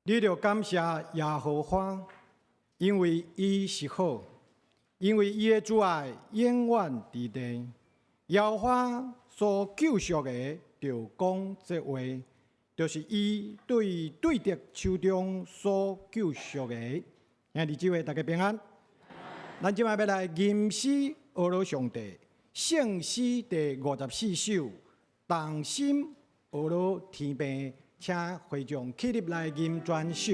你著感謝耶和華，因為伊是好，因為伊的慈愛永遠佇地。耶和華所救贖的，著講這話，就是伊對對敵手中所救贖的。兄弟姊妹，大家平安。咱這擺欲來吟詩呵咾上帝，聖詩第54首，同心呵咾天父。請會眾起立來吟全首。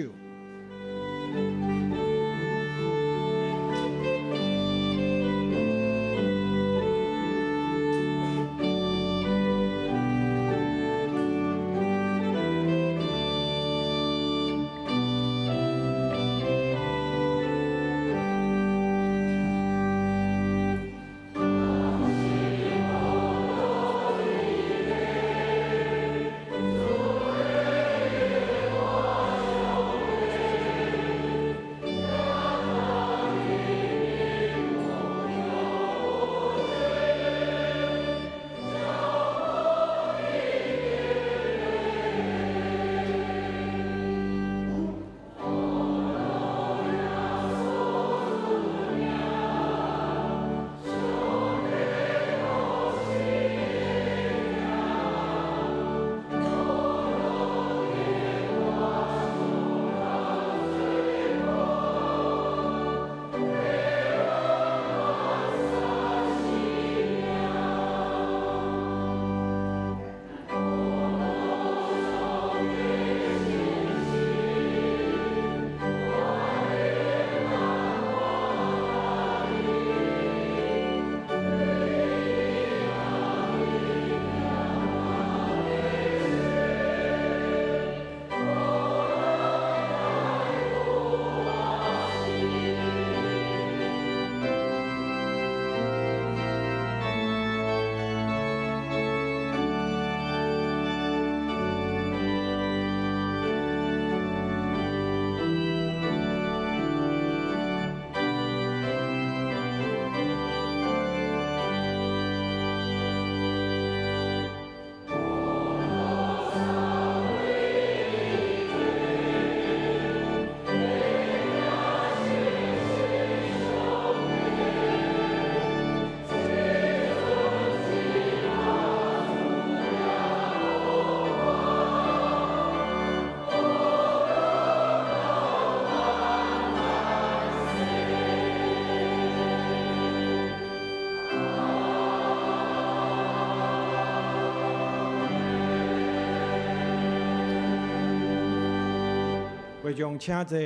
會眾請坐，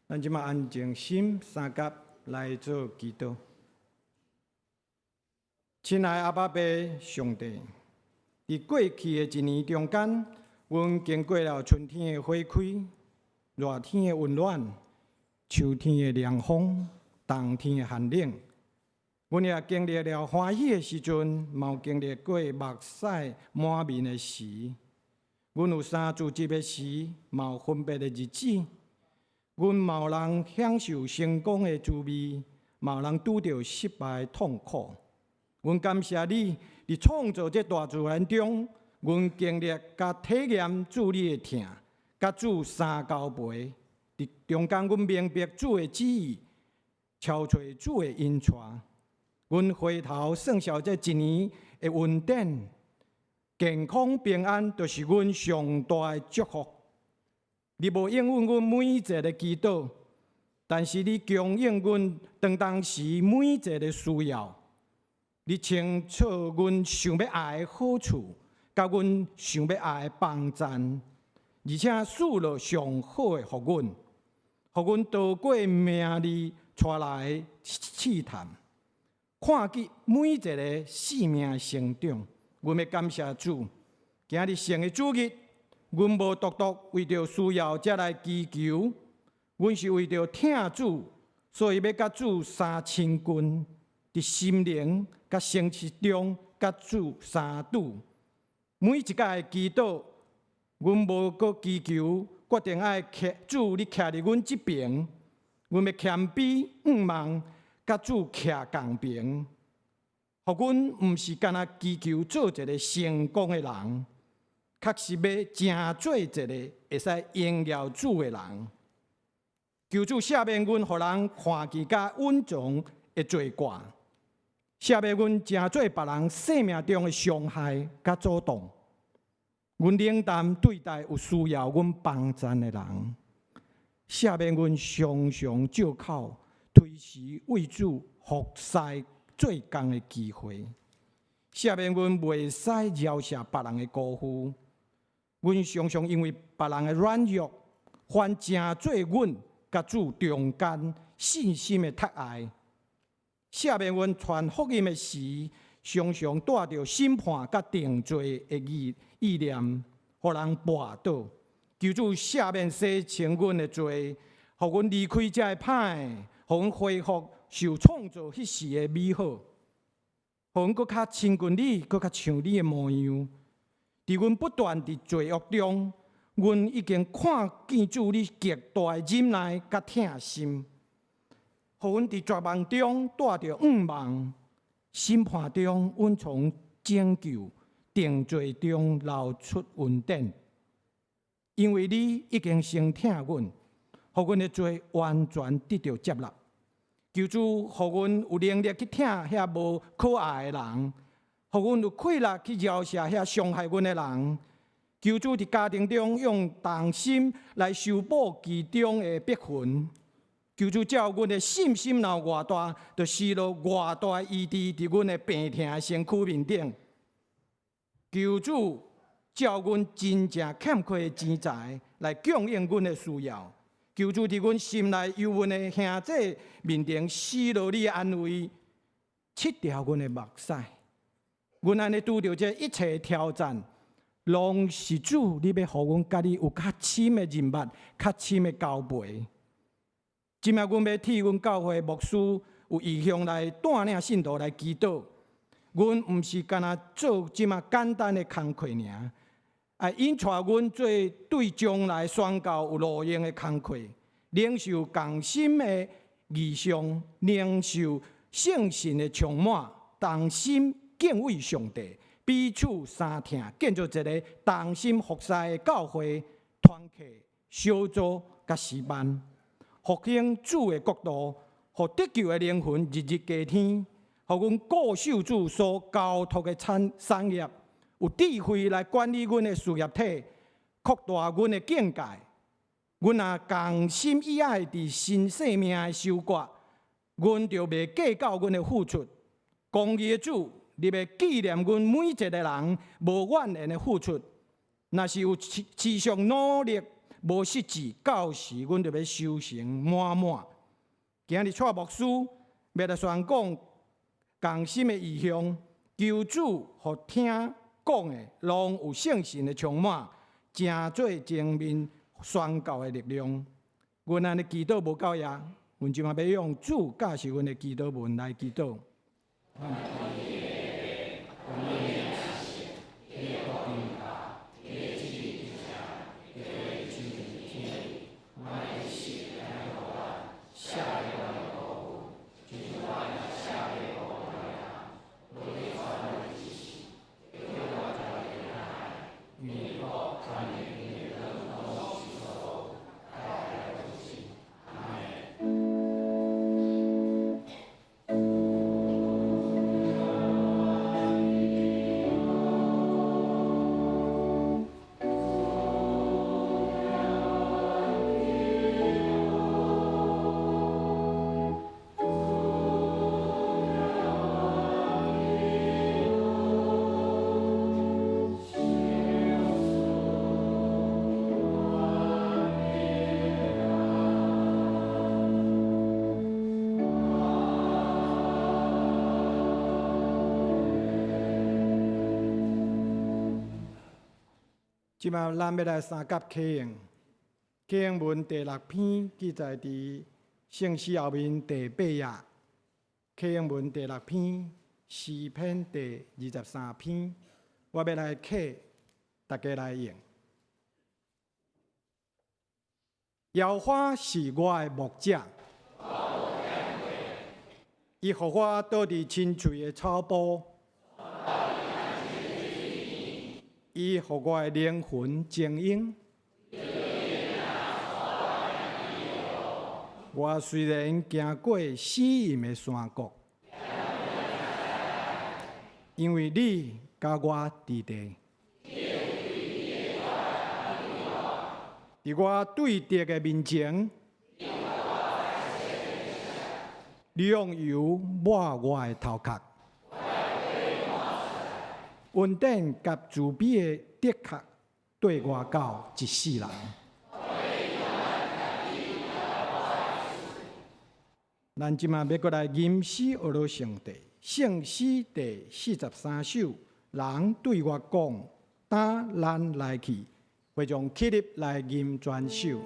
咱這馬安靜心三甲來做祈禱。親愛阿爸父上帝，佇過去的一年中間，阮經過了春天的花開、熱天的溫暖、秋天的涼風、冬天的寒冷。阮也經歷了歡喜的時陣，嘛有經歷過目屎滿面的時。阮有三聚集的時，嘛有分別的日子。阮嘛有人享受成功的滋味，嘛有人拄著失敗的痛苦。阮感謝你，佇創造這大自然中，阮經歷佮體驗主你的疼，佮主相交陪。佇中間，阮明白主的旨意，朝揣主的引帶。阮回頭算數這一年的恩典，健康平安，就是阮上大的祝福。你無應允阮每一個祈禱，但是你供應阮當當時每一個需要。你清楚阮想欲愛的好處，佮阮想欲愛的幫贊，而且賜落上好的予阮，予阮渡過命裡帶來的試探，看見每一个生命的成長。阮欲感謝主，今日聖的主日，阮無獨獨為著需要才來祈求，阮是為著疼主，所以欲佮主相親近，佇心靈佮誠實中佮主相拄。每一擺的祈禱，阮無閣祈求，決定愛徛主你徛佇阮這爿，阮欲謙卑向望，佮主徛仝爿。予阮毋是干焦祈求做一个成功的人，確實欲成做一個會使榮耀主的人。求主赦免阮，予人看見佮隱藏的罪過，赦免阮成做別人生命中的傷害佮阻擋。阮冷淡對待有需要阮幫贊的人，赦免阮常常借口推辭為主服侍做工的機會，赦免阮袂使饒恕別人的辜負。阮常常因為別人的軟弱，反成做阮佮主中間信心的窒礙。赦免阮傳福音的時，常常帶著審判佮定罪的意念，予人跋倒。求主赦免洗清阮的罪，予阮離開這个歹，予阮恢復受創造彼時的美好，予阮閣較親近你，閣較像你的模樣。佇阮不斷佇罪惡中，阮已經看見主你極大的忍耐佮疼心，予阮佇絕望中帶著向望，審判中隱藏拯救，定罪中流出恩典。因為你已經先疼阮，予阮的罪完全得著接納。求主予阮有能力去疼遐無可愛的人，予阮有氣力去饒恕遐傷害阮的人。求主佇家庭中用同心來修補其中的篦痕。求主照阮的信心若有偌大，就施落偌大的醫治佇阮的病疼的身軀面頂。求主照阮真正欠缺的錢財來供應阮的需要。求主佇阮心內憂悶的兄弟面前施落你的安慰，拭掉阮的目屎。阮按呢拄著這一切挑戰，攏是主你欲予阮佮你有較深的認捌、較深的交陪。這擺阮欲替阮教會牧師有異象來帶領信徒來祈禱。阮毋是干焦做這麼簡單的工課爾，愛引帶阮做對將來宣教有路用的工課，領受仝心的異象，領受聖神的充滿，同心敬畏上帝，彼此相疼，建造一个同心服侍的教會、團契、小組佮詩班，復興主的國度，予得救的靈魂日日加添，予阮固守主所交託的產業，有智慧來管理阮的事業體，擴大阮的境界。阮若仝心意愛佇新生命的收割，阮就袂計較阮的付出。公義的主，你欲紀念阮每一個人無怨言的付出。若是有持續努力無實質，到時阮就欲收成滿滿。今日蔡牧師欲來宣講仝心的異象，求主予聽講的攏有聖神的充滿，成做正面宣教的力量。阮按呢祈禱無夠呀，阮這擺欲用主教示阮的祈禱文來祈禱。這擺咱欲來相佮啟用，啟用文第六篇記載佇聖詩後面第八頁。啟用文第六篇，詩篇第23篇，我欲來啟，大家來用。耶和華是我的牧者，伊予我倒佇青翠的草埔，伊予我的靈魂晶瑩。我雖然行過死蔭的山谷，因為你佮我佇地，佇我對敵的面前，你用油抹我的頭殼，恩典佮慈悲的的確綴我到一世人。咱這馬欲閣來吟詩學羅上帝，聖詩第43首，人對我講：擔咱來去，會眾起立來吟全首。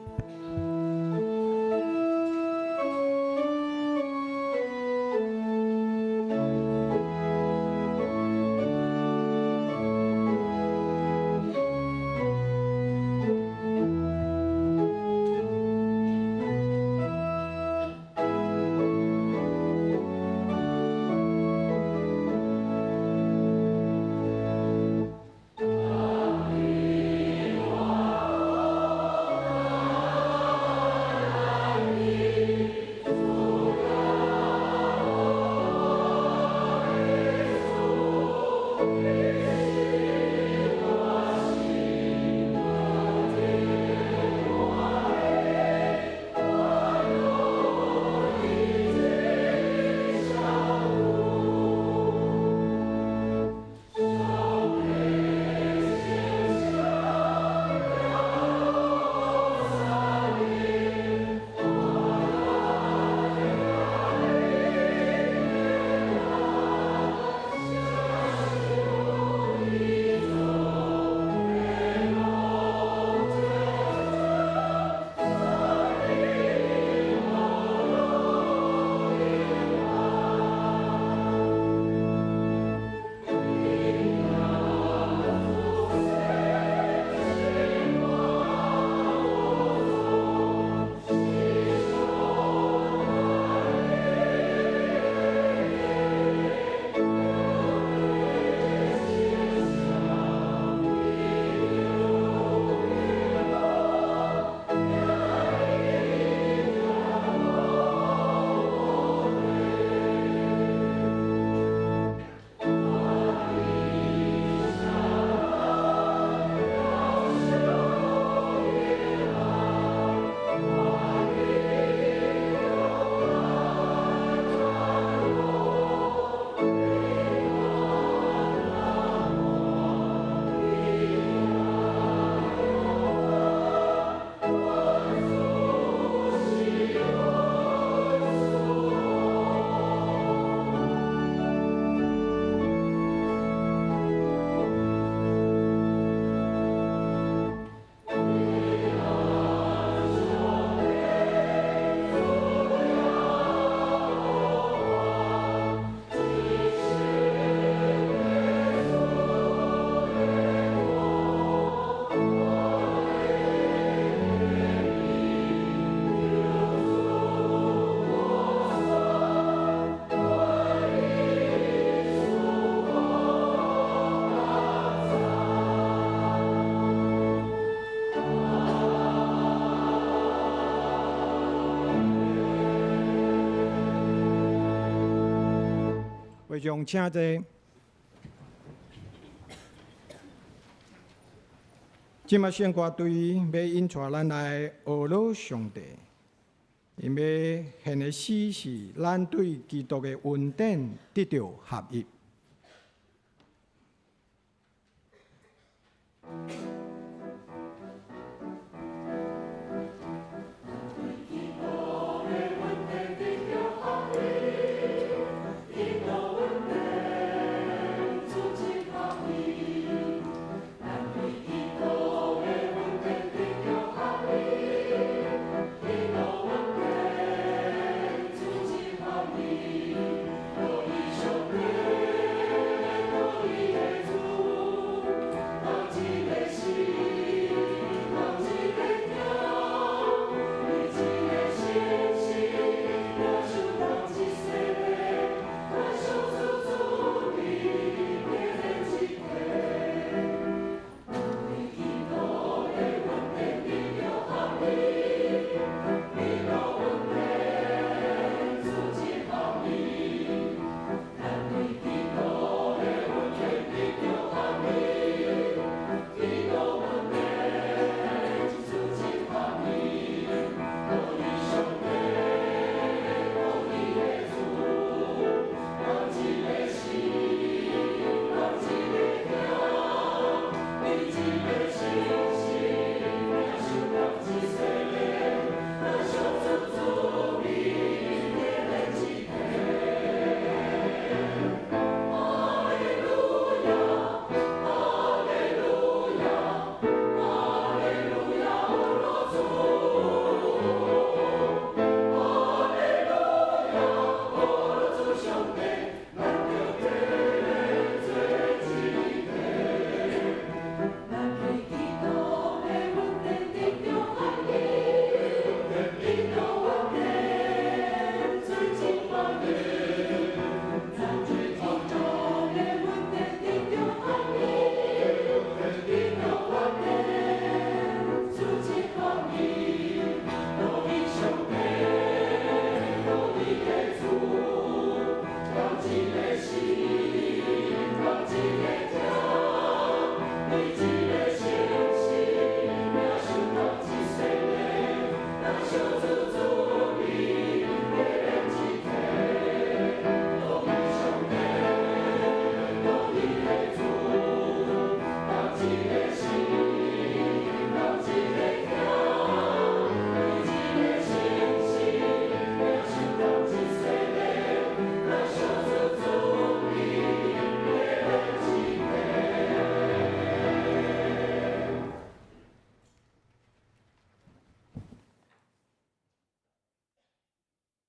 會眾請坐。這馬聖歌隊欲引帶咱來學羅上帝，𪜶欲獻的詩是咱對基督的恩典得著合一。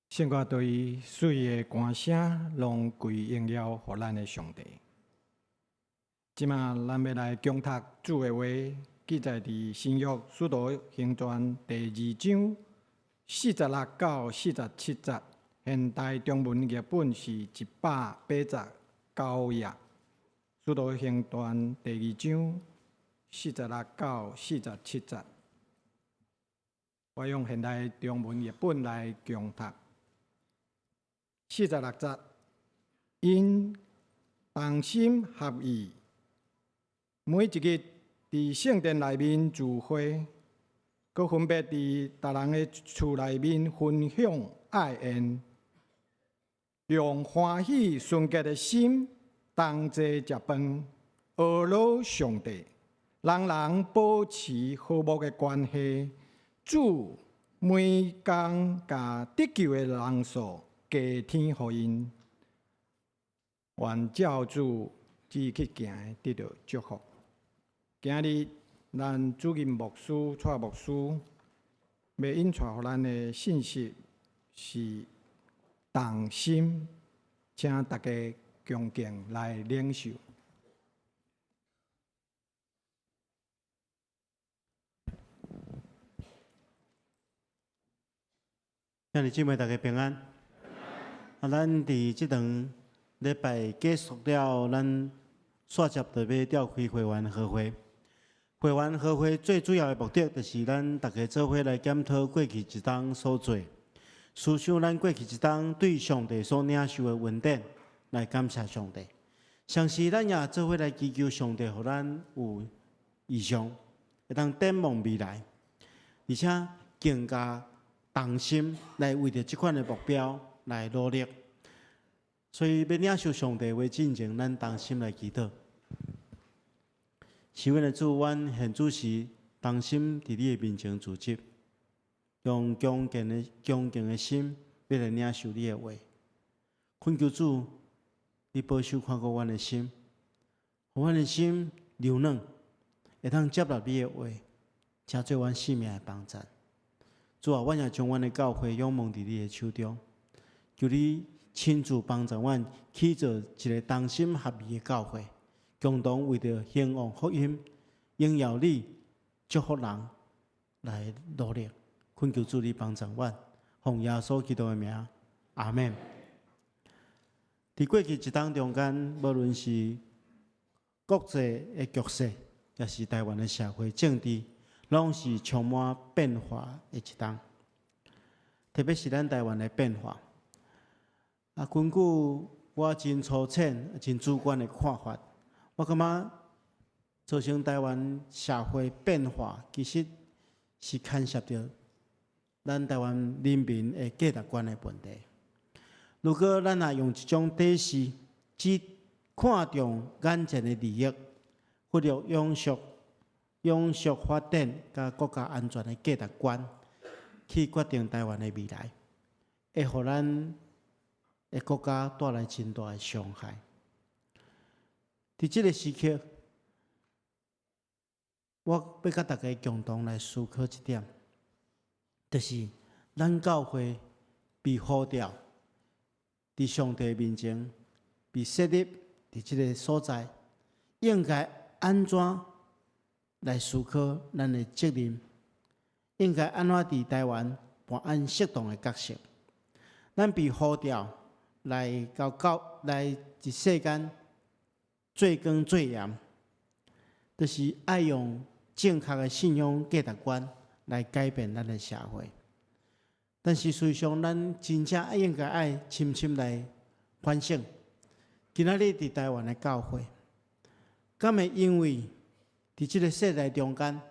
聖歌對水的歌聲，攏歸榮耀予咱的上帝。這馬咱欲來恭讀主的話，記載佇新約使徒行傳第二章46到47節。現代中文譯本是189頁。使徒行傳第二章46到47節，我用現代中文譯本來恭讀。46節，𪜶同心合意，每一日佇聖殿內面聚會，閣分別佇逐人的厝內面分享愛宴，用歡喜純潔的心同齊食飯，阿羅上帝，人人保持和睦的關係，主每工共得救的人數加添予𪜶，願照主旨去行得著祝福。今日咱主任牧師蔡牧師欲引帶予咱的信息是同心，請大家恭敬來領受。兄弟姊妹，大家平安。啊，咱佇這堂禮拜結束了，咱煞接著欲召開會員和會。會員和會最主要的目的，就是咱逐家做伙來檢討過去一冬所做，思想咱過去一冬對上帝所領受的恩典，來感謝上帝。同時，咱也做伙來祈求上帝，予咱有異象，會當展望未來，而且更加同心來為著這款的目標來努力。所以，欲領受上帝話進前，咱同心來祈禱。是阮的主，阮現此時同心佇你的面前聚集，用恭敬的恭敬的心，欲來領受你的話。懇求主，你保守看顧阮的心，予阮的心柔軟，會當接納你的話，成做阮性命的幫贊。主啊，阮也將阮的教會仰望佇你的手中，求你親自幫助阮，起造一个同心合意的教會，共同為著興旺福音、榮耀你、祝福人來努力。懇求主你幫助阮，奉耶穌基督的名，阿們。佇過去一冬中間，無論是國際的局勢，抑是台灣的社會政治，攏是充滿變化的一冬。特別是咱台灣的變化。啊，根據我真粗淺、真主觀的看法，我感覺造成台灣社會變化，其實是牽涉著咱台灣人民的價值觀的問題。如果咱若用一種底線，只看重眼前的利益，忽略永續、永續發展佮國家安全的價值觀，去決定台灣的未來，會予咱的國家帶來真大的傷害。佇這个時刻，我欲佮大家共同來思考一點，就是咱教會被呼召，佇上帝面前被設立佇這个所在，應該按怎來思考咱的責任？應該按怎佇台灣扮演適當的角色？咱被呼召來到教來佇世間做光做鹽，就是愛用正確的信仰價值觀來改變咱的社會。但是事實上，咱真正應該愛深深來反省，今仔日佇台灣的教會，敢會因為佇這个世代中間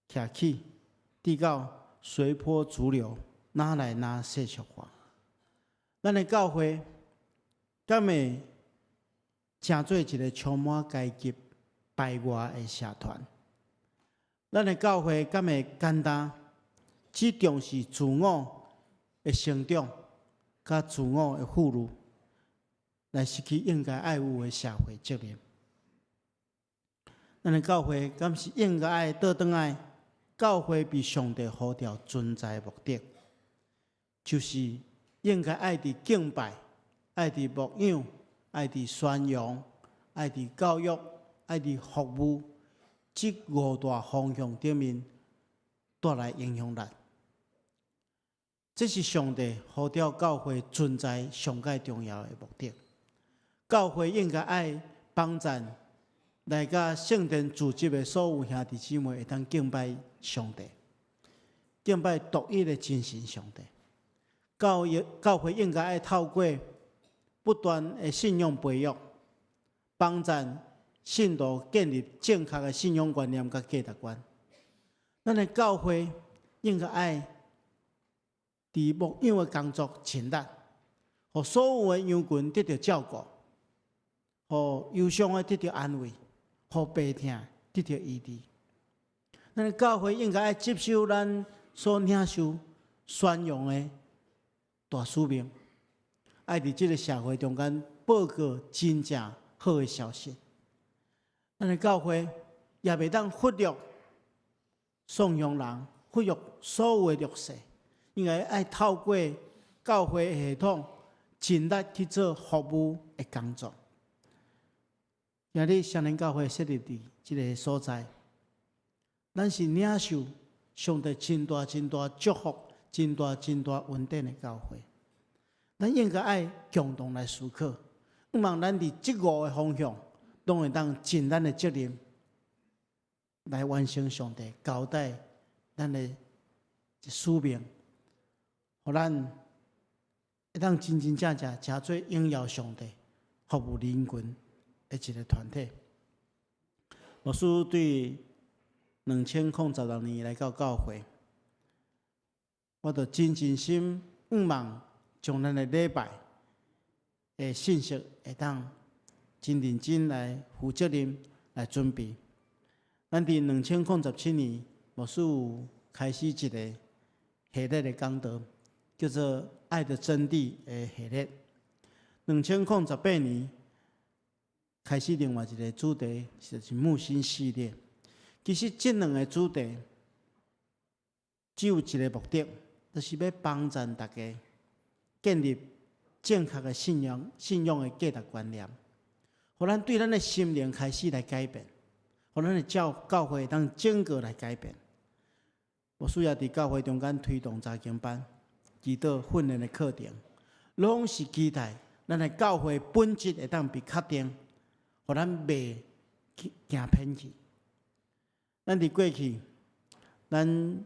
徛起，直到隨波逐流，哪來哪世俗化？咱的教會敢會成做一个充滿階級排外的社團？咱的教會敢會簡單只重視自我的成長，佮自我的富裕，來失去應該愛有的社會責任？咱的教會敢是應該愛倒轉來？教會被上帝呼召存在的目的，就是應該愛佇敬拜、愛佇牧養、愛佇宣揚、愛佇教育、愛佇服務這五大方向頂面帶來影響力。這是上帝呼召教會存在上蓋重要的目的。教會應該愛幫贊來佮聖殿聚集的所有兄弟姊妹，會當敬拜上帝，敬拜獨一的真神上帝。教會應該愛透過不斷的信仰培育，幫贊信徒建立正確的信仰觀念佮價值觀。咱的教會應該愛佇牧養的工作盡力，予所有的羊群得著照顧，予憂傷的得著安慰，予病疼得著醫治。咱的教會應該愛接受咱所領受宣揚的大使命，愛佇這个社會中間報告真正好的消息。咱的教會也袂當忽略散鄉人，忽略所有的弱勢，應該愛透過教會系統盡力去做服務的工作。今日雙連教會設立佇這个所在，咱是領受上帝真大真大祝福、真大真大恩典的教會。咱應該愛共同來思考，向望咱佇這五个方向，攏會當盡咱的責任來完成上帝交代咱的使命，予咱會當真真正正成做榮耀上帝、服務人群的一个團體。牧師對2016年來到教會，我就真真心向望將咱的禮拜的信息會當真認真來負責任來準備。咱佇2017年，牧師有開始一个系列的講道，叫做《愛的真諦》的系列。2018年開始另外一个主題，就是牧心系列。其實這兩个主題只有一个目的，就是欲幫助大家建立正確的信仰的價值觀念，予咱對咱的心靈開始來改變，予咱的教會當整個來改變。牧師也佇教會中間推動查經班、祈禱訓練的課程，攏是期待咱的教會本質會當被確定，予咱袂行偏去。咱佇過去，咱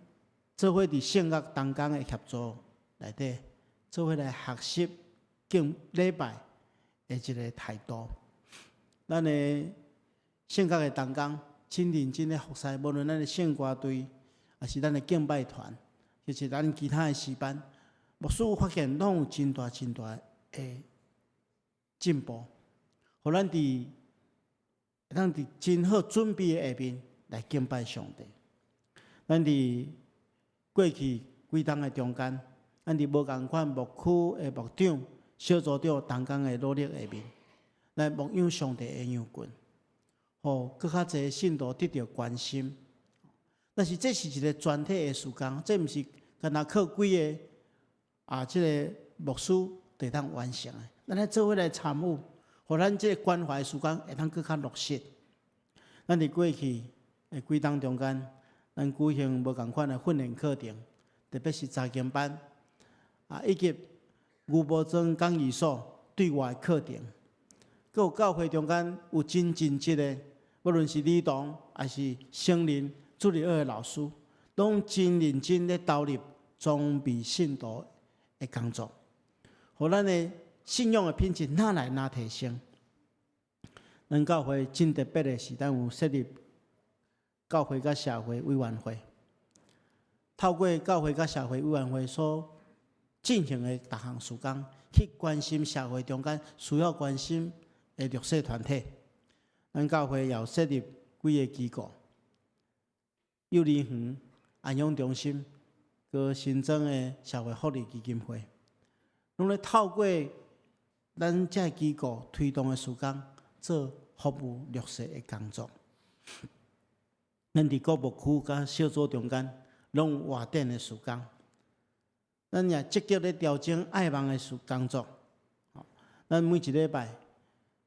做伙佇聖樂同工的協助內底，做伙來學習敬禮拜的一个態度。咱的聖樂的同工真認真咧服侍，無論咱的聖歌隊，抑是咱的敬拜團，就是咱其他的詩班，牧師發現攏有真大真大的進步，予咱佇會當佇真好準備的下面來敬拜上帝。咱佇過去幾冬的中間，咱佇無仝款牧區的牧長、小組長同工的努力下面，來牧養上帝的羊群，予閣較濟信徒得著關心。但是這是一个全體的事工，這毋是干焦靠幾个啊，這个牧師就會當完成的。咱愛做伙來參與，予咱這個關懷事工會當閣較落實。咱佇過去的幾冬中間，咱舉行無仝款的訓練課程，特別是查經班，啊，以及牛埔莊講義所對外課程，閣有教會中間有真盡職的，無論是兒童抑是成人主日學的老師，攏真認真咧投入裝備信徒的工作，予咱的信仰的品質愈來愈提升。咱教會真特別的是，咱有設立教會佮社會委員會，透過教會佮社會委員會所進行的逐項事工，去關心社會中間需要關心的弱勢團體。咱教會也有設立幾个機構，幼兒園、安養中心，閣新增的社會福利基金會，攏咧透過咱這个機構推動的事工，做服務弱勢的工作。咱佇各牧區佮小組中間，攏有活展的事工。咱也積極咧調整愛網的事工作。咱每一禮拜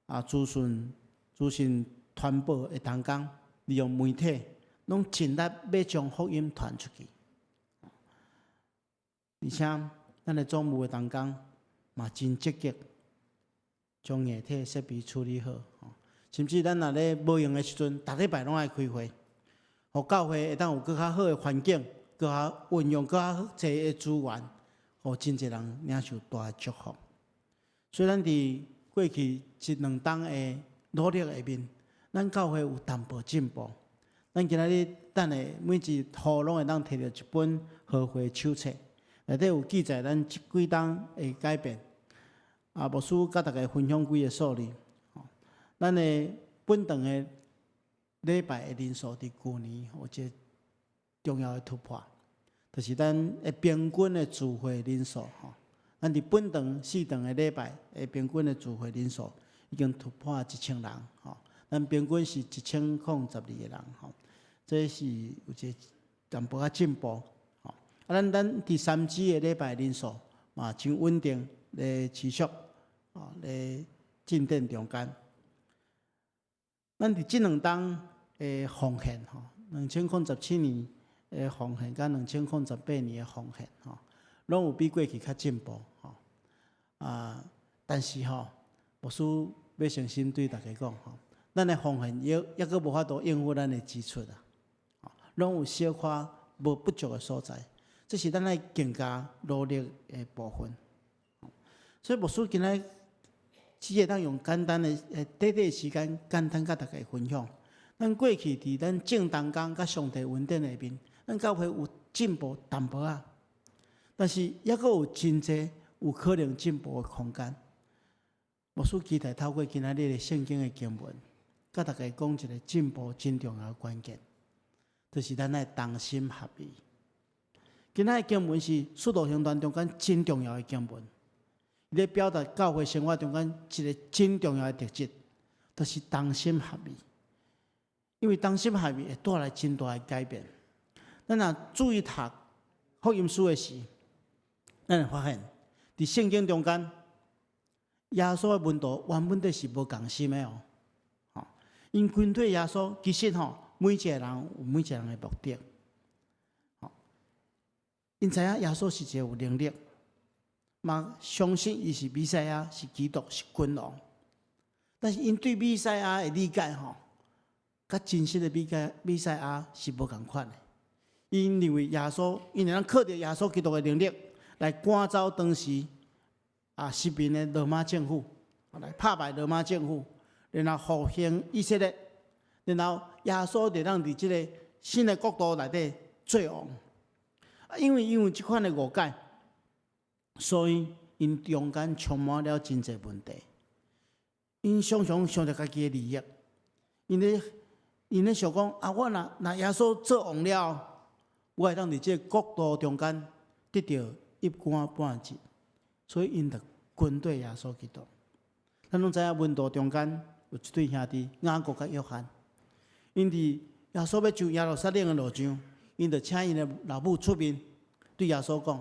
啊，資訊傳播的同工，利用媒體，攏盡力欲將福音傳出去。而且，咱的總務的同工嘛真積極，將硬體設備處理好。甚至咱若咧無閒的時陣，逐禮拜攏愛開會，予教會會當有閣較好的環境，閣較運用閣較濟的資源，予真濟人領受大的祝福。所以，咱佇過去這兩冬的努力下面，咱教會有淡薄進步。咱今仔日等下每一戶攏會當提著一本和會手冊，內底有記載咱這幾冬的改變。啊，牧師佮大家分享幾个數字。咱的本堂的禮拜的人數，佇舊年有一个重要的突破，就是咱的平均的聚會人數吼。咱佇本堂四堂的禮拜的平均的聚會人數已經突破1000人吼。咱平均是1012個人吼，這是有一個淡薄仔進步吼。啊，咱佇三支的禮拜人數嘛真穩定咧持續，吼咧進展中間。咱佇這兩冬的奉獻吼，2017年的奉獻佮2018年的奉獻吼，攏有比過去較進步吼。啊，但是吼，牧師欲誠心對大家講吼，咱的奉獻猶閣無法度應付咱的支出啊，攏有小可無不足的所在，這是咱愛更加努力的部分。所以牧師今仔只會當用簡單的、短短時間，簡單佮大家分享。咱過去佇咱眾同工佮上帝恩典下面，咱教會有進步淡薄仔，但是猶閣有真濟有可能進步的空間。牧師期待透過今仔日的聖經的經文，佮大家講一个進步真重要的關鍵，就是咱愛同心合意。今仔日的經文是《使徒行傳》中間真重要的經文，伊咧表達教會生活中間一个真重要的特質，就是同心合意。因為同心合意會帶來真大的改變。咱若注意讀福音書的時，咱會發現，佇聖經中間，耶穌的門徒原本都是無仝心的哦。吼，𪜶跟隨耶穌，其實吼，每一個人有每一個人的目的。吼，𪜶知影耶穌是一个有能力，嘛相信伊是彌賽亞，是基督，是君王。但是𪜶對彌賽亞的理解吼，佮真實的彌賽亞是無仝款的。𪜶認為耶穌，𪜶會當靠著耶穌基督的能力來趕走當時殖民的羅馬政府，來拍敗羅馬政府，然後復興以色列，然後耶穌就當佇這个新的國度內底做王。啊，因為這款的誤解，所以𪜶中間充滿了真濟問題。𪜶常常想著家己的利益，𪜶咧想講啊，我若耶穌做王了，我會當佇這個國度中間得著一官半職，所以𪜶就跟隨耶穌基督。咱攏知影門徒中間有一對兄弟雅各佮約翰，𪜶佇耶穌欲上耶路撒冷的路上，𪜶就請𪜶的老母出面對耶穌講：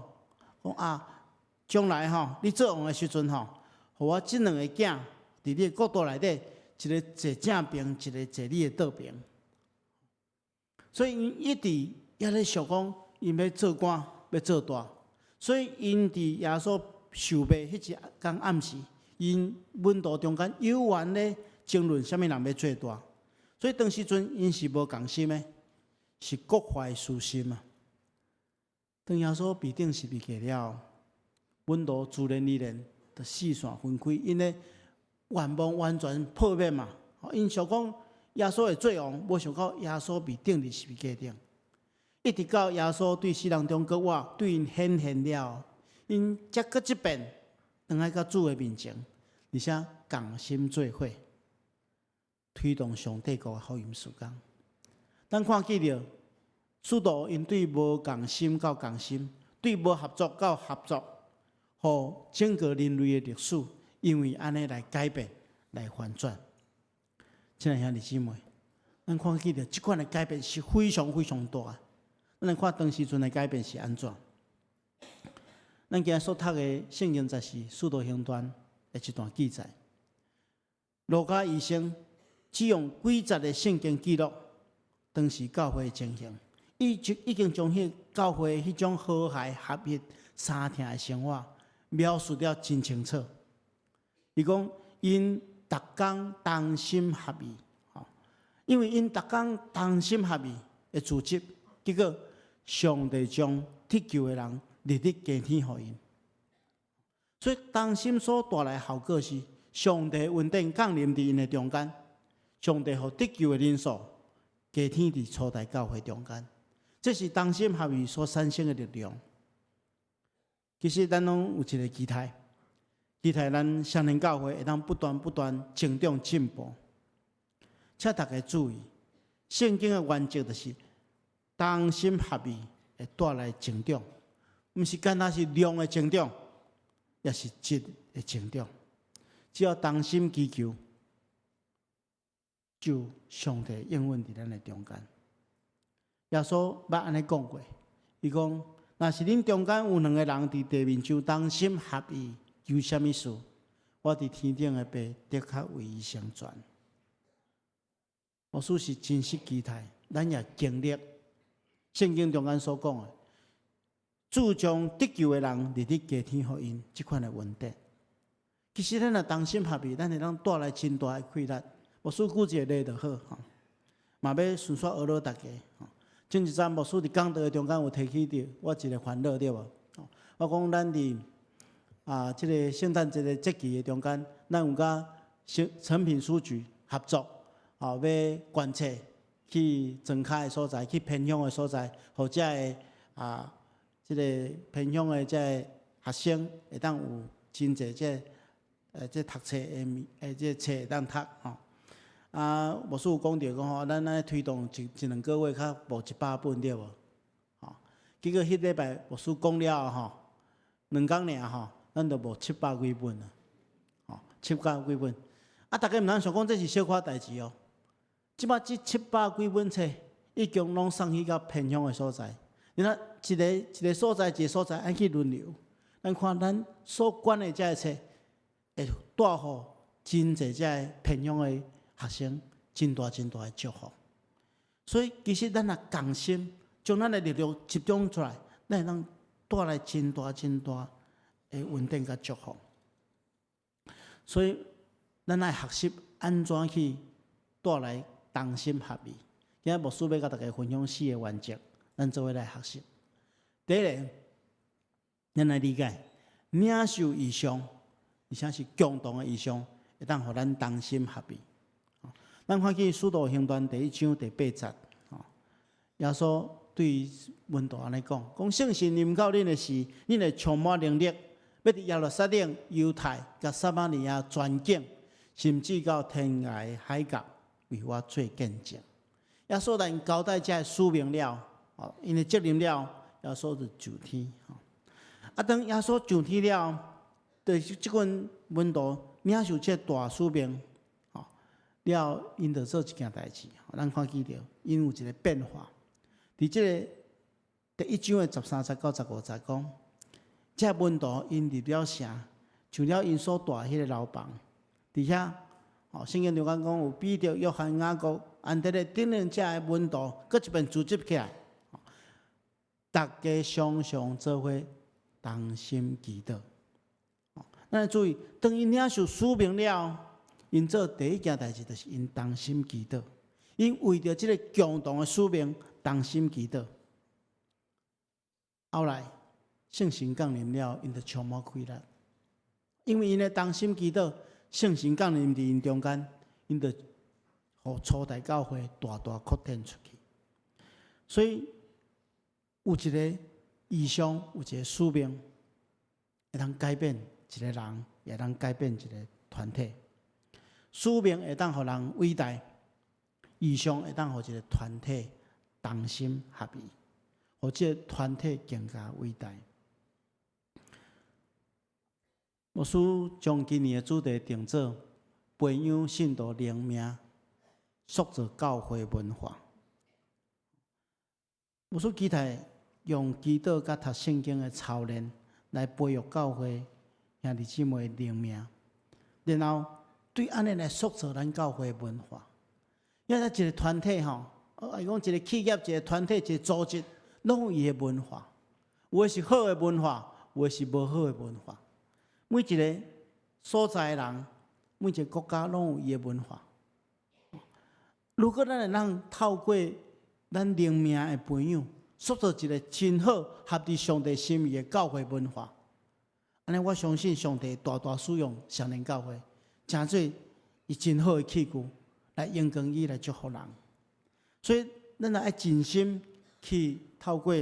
講啊，將來吼，你做王的時陣吼，予我這兩個囝佇你的國度內底，一个坐正爿，一个坐你的倒爿。所以𪜶一直猶咧想講，𪜶欲做官，欲做大，所以𪜶佇耶穌受賣彼一工暗時，𪜶門徒中間猶原咧爭論啥物人欲做大。所以當時陣𪜶是無仝心的，是各懷私心啊。當耶穌被釘十字架了，門徒自然而然就四散分開，𪜶的願望完全破滅嘛。𪜶想講耶穌會做王，無想到耶穌被釘佇十字架頂，一直到耶穌對死人中復活，對𪜶顯現了，𪜶才閣一遍轉來到主的面前，而且仝心做伙，推動上帝國的福音事工。咱看見著，使徒𪜶對無仝心到仝心，對無合作到合作，予整個人類的歷史，因為按呢來改變、來翻轉。親愛兄弟姊妹，咱看見著這款的改變是非常非常大。咱來看當時陣的改變是按怎？咱今日所讀的聖經節是《使徒行傳》的一段記載。路加醫生只用幾節的聖經記錄當時教會的情形，伊就已經將彼教會彼種和諧合一、相疼的生活描述了真清楚。伊講𪜶逐工同心合意，因為𪜶逐工同心合意的組織，結果上帝將得救的人日日加添予𪜶。所以同心所帶來的效果是，上帝恩典降臨佇𪜶的中間，上帝予得救的人數加添佇初代教會中間，這是同心合意所產生的力量。其實咱攏有一個期待，期待咱雙連教會會當不斷不斷成長進步。請大家注意，聖經的原則就是同心合意會帶來成長，毋是干焦是量的成長，也是質的成長。只要同心祈求，就上帝應允佇咱的中間。耶穌捌按呢講過，伊講：若是恁中間有兩个人佇地面上同心合意求啥物事，我佇天頂的父的確為伊成全。牧師是真實期待，咱也經歷聖經中間所講的，主將得救的人日日加添予𪜶這款的恩典。其實咱若同心合意，咱會當帶來真大的氣力。牧師舉一個例就好，吼，嘛欲順紲學了大家。前一陣牧師佇講道的中間有提起著我一個煩惱對無？我講咱佇這個聖誕節的節期的中間，咱有佮誠品書局合作，吼，欲捐冊去莊跤的所在，去偏鄉的所在，予遮个這个偏鄉的遮个學生會當有真濟這讀冊的物，這冊會當讀吼。牧師有講著講吼，咱愛推動一兩個月較募100本對無？吼，結果彼禮拜牧師講了後吼，2工爾吼，咱就募七百幾本啊，吼，七百幾本。大家毋通想講這是小可代誌哦。這擺這七百幾本冊已經攏送去到偏鄉的所在。你看一个一个所在，一个所在按去輪流。咱看咱所捐的這个冊，會帶予真濟這个偏鄉的學生真大真大的祝福。所以其實咱若共心，將咱的力量集中出來，咱會當帶來真大真大的恩典佮祝福。所以咱愛學習按怎去帶來同心合意。今日牧師欲佮大家分享四个原則，咱做伙來學習。第一个，咱來理解領受異象，而且是共同的異象，會當予咱同心合意。咱看見《使徒行傳》第一章第八節，耶穌對門徒按呢講：講聖神臨到恁的時，恁會充滿能力，欲佇耶路撒冷、猶太佮撒瑪利亞全境，甚至到天涯海角，為我做見證。耶穌來交代這个使命了，𪜶的責任了，耶穌就上天。當耶穌上天了，就是這群門徒領受這个大使命。了，𪜶就做一件代誌，咱看見著，𪜶有一个變化。佇這个第一章的13節到15節講，這門徒𪜶入了城，上了𪜶所蹛彼个樓房，佇遐，聖經中間講有彼得、約翰、雅各、安德烈等等遮个門徒，閣一遍組織起來，逐家常常做伙同心祈禱。咱來注意，當𪜶領受使命了。𪜶做第一件代誌，就是𪜶同心祈禱。𪜶為著這个共同的使命，同心祈禱。後來聖神降臨了，𪜶就充滿氣力。因為𪜶的同心祈禱，聖神降臨佇𪜶中間，𪜶就予初代教會大大擴展出去。所以有一个異象，有一个使命，會當改變一个人，也會當改變一个團體。使命會當予人偉大，異象會當予一个團體同心合意，予這个團體更加偉大。牧師將今年的主題定做培養信徒靈命，塑造教會文化。牧師期待用祈禱佮讀聖經的操練，來培育教會兄弟姊妹的靈命，然後對按呢來塑造咱教會的文化。因為一個團體吼，啊講一個企業、一個團體、一個組織，攏有伊的文化。有的是好的文化，有的是無好的文化。每一個所在的人，每一個國家攏有伊的文化。如果咱會當透過咱靈命的培養，塑造一個真好合佇上帝心意的教會文化，按呢我相信上帝大大使用雙連教會，成做伊真好的器具，來榮光伊，來祝福人。所以，咱若愛盡心去透過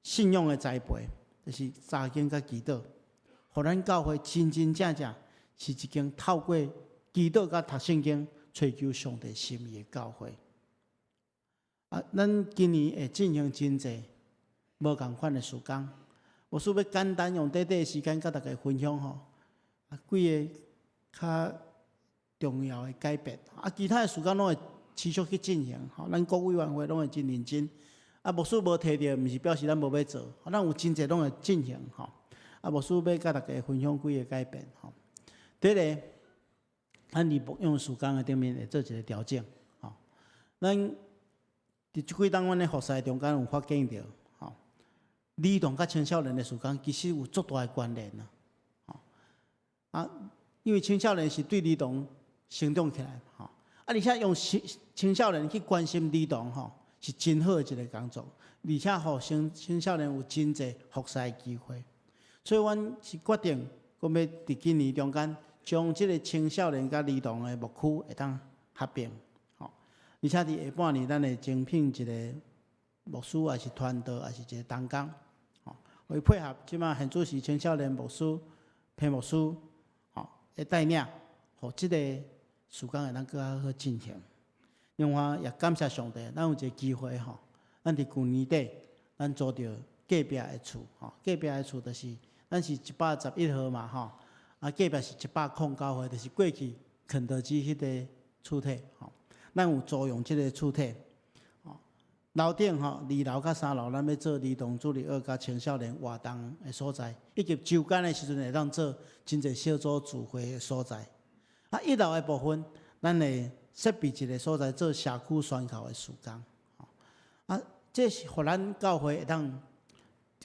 信仰的栽培，就是查經佮祈禱，予咱教會真真正正是一間透過祈禱佮讀聖經，追求上帝心意的教會。啊，咱今年會進行真濟無仝款的事工，我想欲簡單用短短的時間佮大家分享吼，啊，幾个較重要的改變。啊，其他的事工攏會持續去進行，吼，咱各委員會攏會真認真。啊，牧師無提著，毋是表示咱無欲做，咱有真濟攏會進行，吼。啊，牧師欲佮大家分享幾个改變，吼。第一个，咱佇牧養事工的頂面會做一个調整，吼。咱佇這幾冬，阮咧服侍中間有發現著，吼，兒童佮青少年的事工其實有足大的關聯啊，吼。啊，因為青少年是對兒童成長起來，吼。啊，而且用青少年去關心兒童，吼，是真好的一个工作，而且予青少年有真濟服侍的機會。所以，阮是決定講欲佇今年中間，將這个青少年佮兒童的牧區會當合併，吼。而且佇下半年，咱會徵聘一个牧師，抑是傳道，抑是一个同工，吼，為配合這馬現主時青少年牧師、彭牧師，吼，的帶領，予這个事工會當閣較好進行。另外，也感謝上帝，咱有一个機會吼，咱佇舊年底，咱租著隔壁的厝，吼，隔壁的厝就是咱是111號嘛，吼。啊，隔壁是109號，就是過去肯德基彼个厝體，吼，咱有租用這个厝體，吼，樓頂吼，二樓佮三樓，咱欲做兒童主日學佮青少年活動的所在，以及週間的時陣會當做真濟小組聚會的所在。啊，一樓的部分，咱會設備一个所在做社區宣教的事工，吼，啊，這是予咱教會會當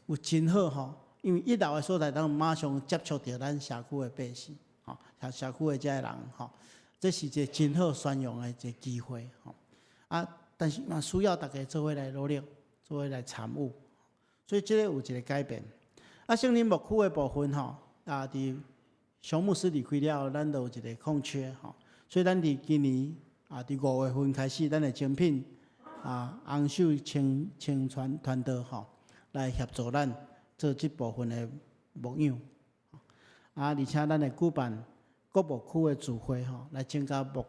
有真好吼。因為一樓的所在，當馬上接觸著咱社區的百姓，吼，社區的這个人，吼，這是一个真好宣揚的一个機會，吼。啊，但是嘛需要大家做伙來努力，做伙來參與，所以這个有一个改變。啊，聖靈牧區的部分，吼，啊，佇熊牧師離開了後，咱就有一个空缺，吼，所以咱佇今年啊，佇5月份開始，咱會徵聘啊，洪秀清清傳團隊，吼，來協助咱做這部分的牧養。啊，而且咱會舉辦各牧區的聚會，吼，來增加牧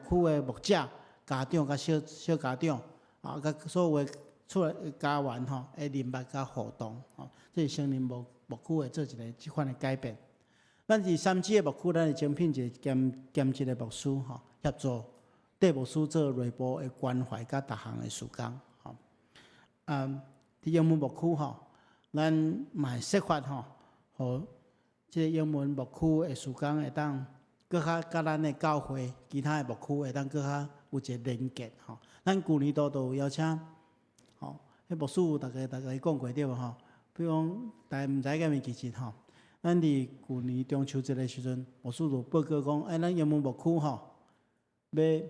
區的牧者、家長佮小小家長，啊，佮所有的厝內家員吼的人脈佮互動，吼，這是聖靈牧區會做一个這款的改變。咱佇三芝的牧區，咱會徵聘一個兼職的牧師，吼，協助戴牧師做內部的關懷佮逐項的事工，吼。啊，佇英文牧區吼，咱嘛會設法吼，予這个英文牧區的事工會當閣較佮咱的教會其他的牧區會當閣較有一個連結吼。咱舊年度都有邀請，吼，彼牧師有逐家講過對無吼？比如講，大家毋知敢會記得吼？咱佇舊年中秋節的時陣，牧師就報告講，欸，咱英文牧區吼，欲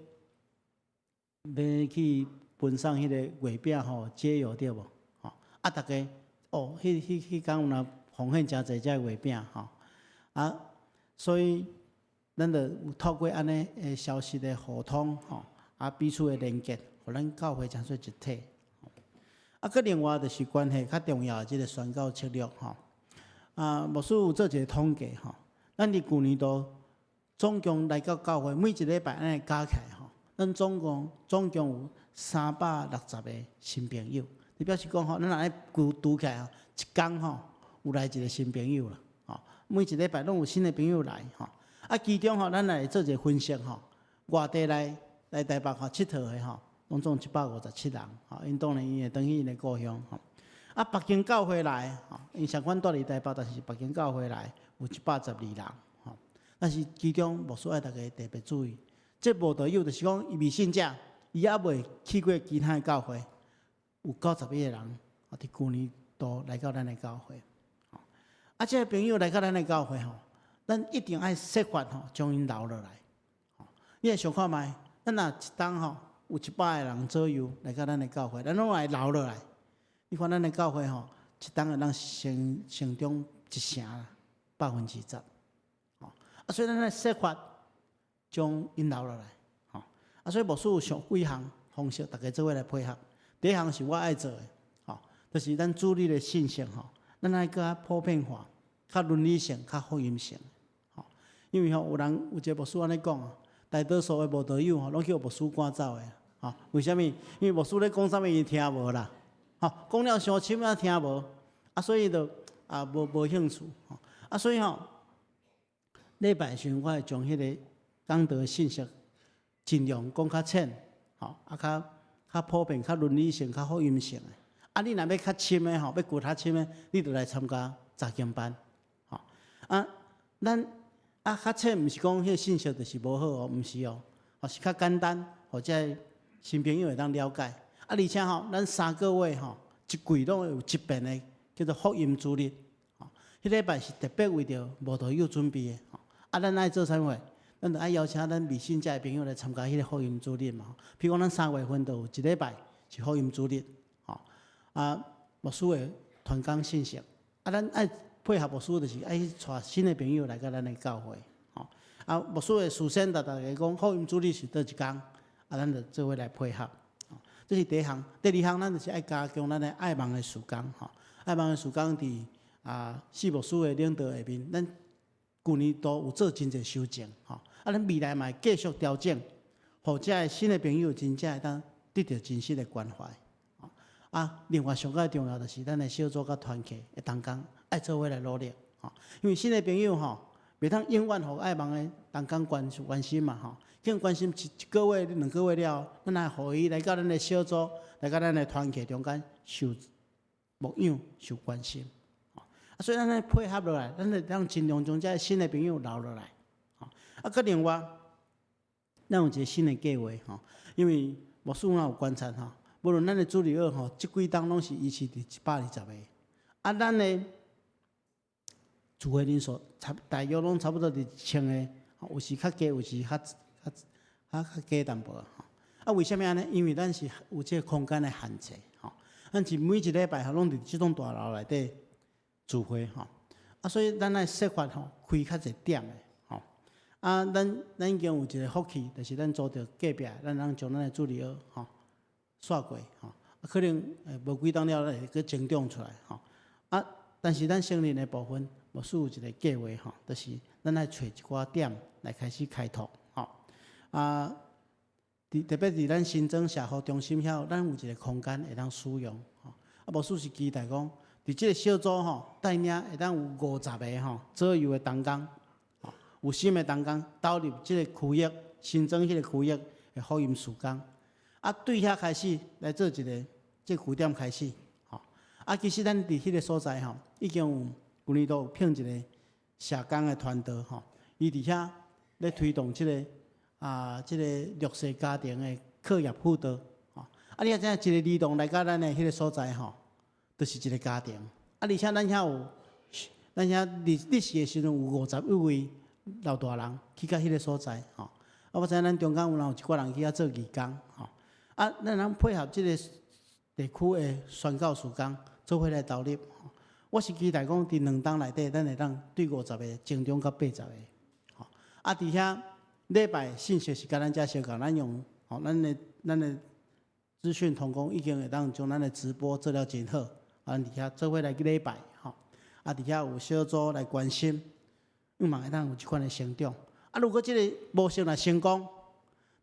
去分送彼个月餅吼，街友對無？吼，啊，逐家哦，彼工有若奉獻誠濟隻月餅吼，啊，所以咱就有透過按呢的消息的互通吼，啊，彼此的連結，予咱教會成做一體。啊，閣另外就是關係較重要的這个宣教策略吼。啊，牧師有做一个統計吼，咱佇舊年度總共來到教會，每一禮拜按呢加起來吼，咱總共有360個新朋友。就表示講吼，咱若按呢除起來吼，一工吼有來一个新朋友啦，吼，每一禮拜攏有新的朋友來吼。啊，其中吼，咱來做一个分析吼，外地來台北吼𨑨迌的吼，攏總157人，吼，𪜶當然𪜶會轉去𪜶的故鄉吼。啊，別間教會來，吼，𪜶相款住佇台北，但是別間教會來有112人，吼。但是其中牧師愛大家特別注意，這慕道友就是講伊未信者，伊猶未去過其他的教會，有91個人，佇舊年度來到咱的教會。啊，這个朋友來到咱的教會吼，咱一定愛設法吼，將𪜶留落來。你來想看覓，咱若一冬吼有100個人左右來到咱的教會，咱攏來留落來。你看咱的教會吼，一冬會當成長一成，10%。吼，啊，所以咱愛設法將𪜶留落來。吼，啊，所以牧師有上幾項方式，大家做伙來配合。第一項是我愛做的，吼，就是咱主日的信息吼，咱愛閣較普遍化、較倫理性、較福音性。吼，因為吼有人有一个牧師按呢講，大多數的慕道友吼，攏去予牧師趕走的。吼，為啥物？因為牧師咧講啥物，伊聽無啦。吼，講了傷深啊，聽無，啊，所以就啊無興趣。吼，啊，所以吼，禮拜時陣我會將彼个講道的信息盡量講較淺，吼，啊，較普遍、較倫理性、較福音性的。啊，你若欲較深的吼，欲顧較深的，你就來參加查經班。吼，啊，咱啊較淺，毋是講彼个信息就是無好哦，毋是哦，吼是較簡單，予這新朋友會當了解。啊，而且吼，咱3個月吼，一季攏會有一遍的叫做福音主日。吼，彼禮拜是特別為著慕道友準備的。吼，啊，咱愛做啥物？咱就愛邀請咱未信者的朋友來參加彼个福音主日嘛。比如講，咱3月份就有一禮拜是福音主日。吼，啊，牧師會傳講信息。啊，咱愛配合牧師，就是愛去帶新的朋友來到咱的教會。吼，啊，牧師會事先共大家講，福音主日是佗一工，啊，咱就做伙來配合。這是第一項，第二項，咱就是愛加強咱的愛網的事工，吼。愛網的事工佇啊四牧師的領導下面，咱舊年度有做真濟修正，吼。啊，咱未來嘛會繼續調整，予遮的新的朋友真正會當得著真實的關懷。啊，另外上蓋重要就是咱的小組佮團契的同工愛做伙來努力，吼。因為新的朋友吼，袂當永遠予愛網的同工關心嘛，吼。經關心一個月、2個月了，咱來予伊來到咱的小組，來到咱的團契中間受牧養、受關心。啊，所以咱愛配合落來，咱會當盡量將這新的朋友留落來。啊，閣另外，咱有一个新的計劃吼，因為牧師有觀察吼，無論咱的主日學吼，這幾冬攏是維持佇120個。啊，咱的聚會人數大約攏差不多佇1000個，有時較低，有時較低淡薄吼。啊，為啥物按呢？因為咱是有這个空間的限制吼。咱是每一禮拜吼，攏佇這棟大樓內底聚會吼。啊，所以咱愛設法吼，開較濟點的吼。啊，咱已經有一个福氣，就是咱租著隔壁，咱通將咱的主日學吼煞過吼。啊，可能無幾冬了，會閣增長出來吼。啊，但是咱成人的部分，牧師有一个計劃吼，就是咱愛揣一寡點來開始開拓吼。啊，特別佇咱新莊社福中心遐，咱有一个空間會當使用吼。啊，牧師是期待講，佇這个小組吼，帶領會當有50個吼左右的同工，吼有心的同工投入這个區域，新莊彼个區域的福音事工。啊，對遐開始來做一个這個據點開始，吼。啊，其實咱佇彼个所在吼，已經有舊年度有聘一个社工的團隊吼，伊佇遐咧推動這个這个弱勢家庭的課業輔導，吼。啊，你若知影一個兒童來到咱的彼个所在吼，就是一个家庭。啊，而且咱遐有，咱遐日日時的時陣有51位老大人去到彼个所在，吼。啊，我知影咱中間有人有一寡人去遐做義工，吼。啊，咱通配合這个地區的宣教事工，做伙來投入。我是期待講，佇2冬內底，咱會當對50個增長到80個。吼。啊，佇遐禮拜信息是佮咱遮相仝，咱用吼，咱的資訊同工已經會當將咱的直播做了真好，啊，咱佇遐做伙來去禮拜，吼。啊，佇遐有小組來關心，嘛會當有這款的成長。啊，如果這个模式若成功，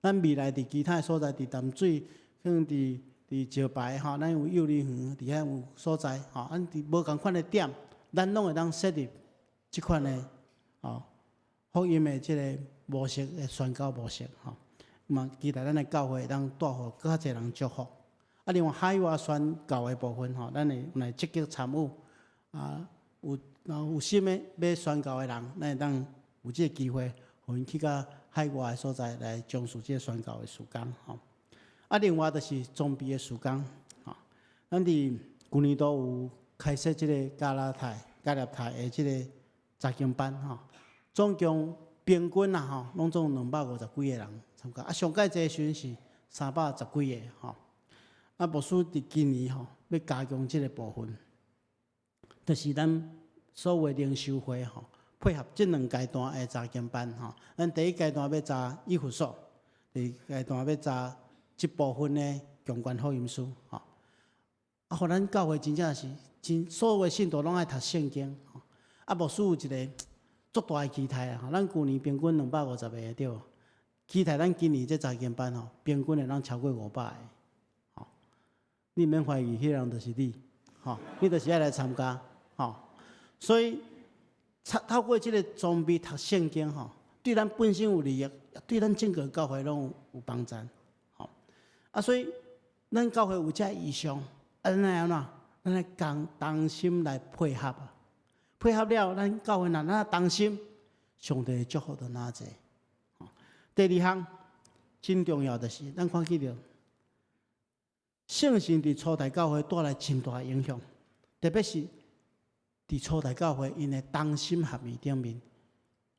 咱未來佇其他的所在，佇淡水，可能佇石牌吼，咱有幼兒園，佇遐有所在，吼，咱佇無仝款的點，咱攏會當設立這款的吼福音的這个模式的宣教模式，吼。嘛，期待咱的教會會當帶予閣較濟人祝福。啊，啊，另外海外宣教的部分吼，咱會來積極參與。啊，有若有心的欲宣教的人，咱會當有這个機會，予𪜶去到海外的所在來從事這个宣教的事工吼。啊，另外就是裝備的事工吼。咱佇舊年度有開設這个加拉太、加納太的這个查經班吼，總共平均啊吼，攏總250幾個人參加。啊，上蓋濟時陣是310幾個吼。啊，牧師佇今年吼，欲加強這个部分，就是咱所有靈修會吼，配合這兩階段的查經班吼。咱第一階段欲查以弗所，第二階段欲查這部分的強權福音書吼。啊，予咱教會真正是真，所有的信徒攏愛讀聖經吼。啊，牧師有一个足大的期待啊！咱舊年平均250個對無？期待咱今年這查經班吼，平均會當超過500個。吼，你毋免懷疑，彼个人就是你，吼，你就是愛來參加，吼。所以透過這个裝備讀聖經吼，對咱本身有利益，對咱整個教會攏有幫助，吼。啊，所以咱教會有這異象，啊，咱愛按怎？咱愛共同心來配合啊！配合了，咱教會若咱同心，上帝祝福就哪濟。第二項真重要就是，咱看見著聖神佇初代教會帶來真大影響，特別是佇初代教會𪜶的同心合意頂面，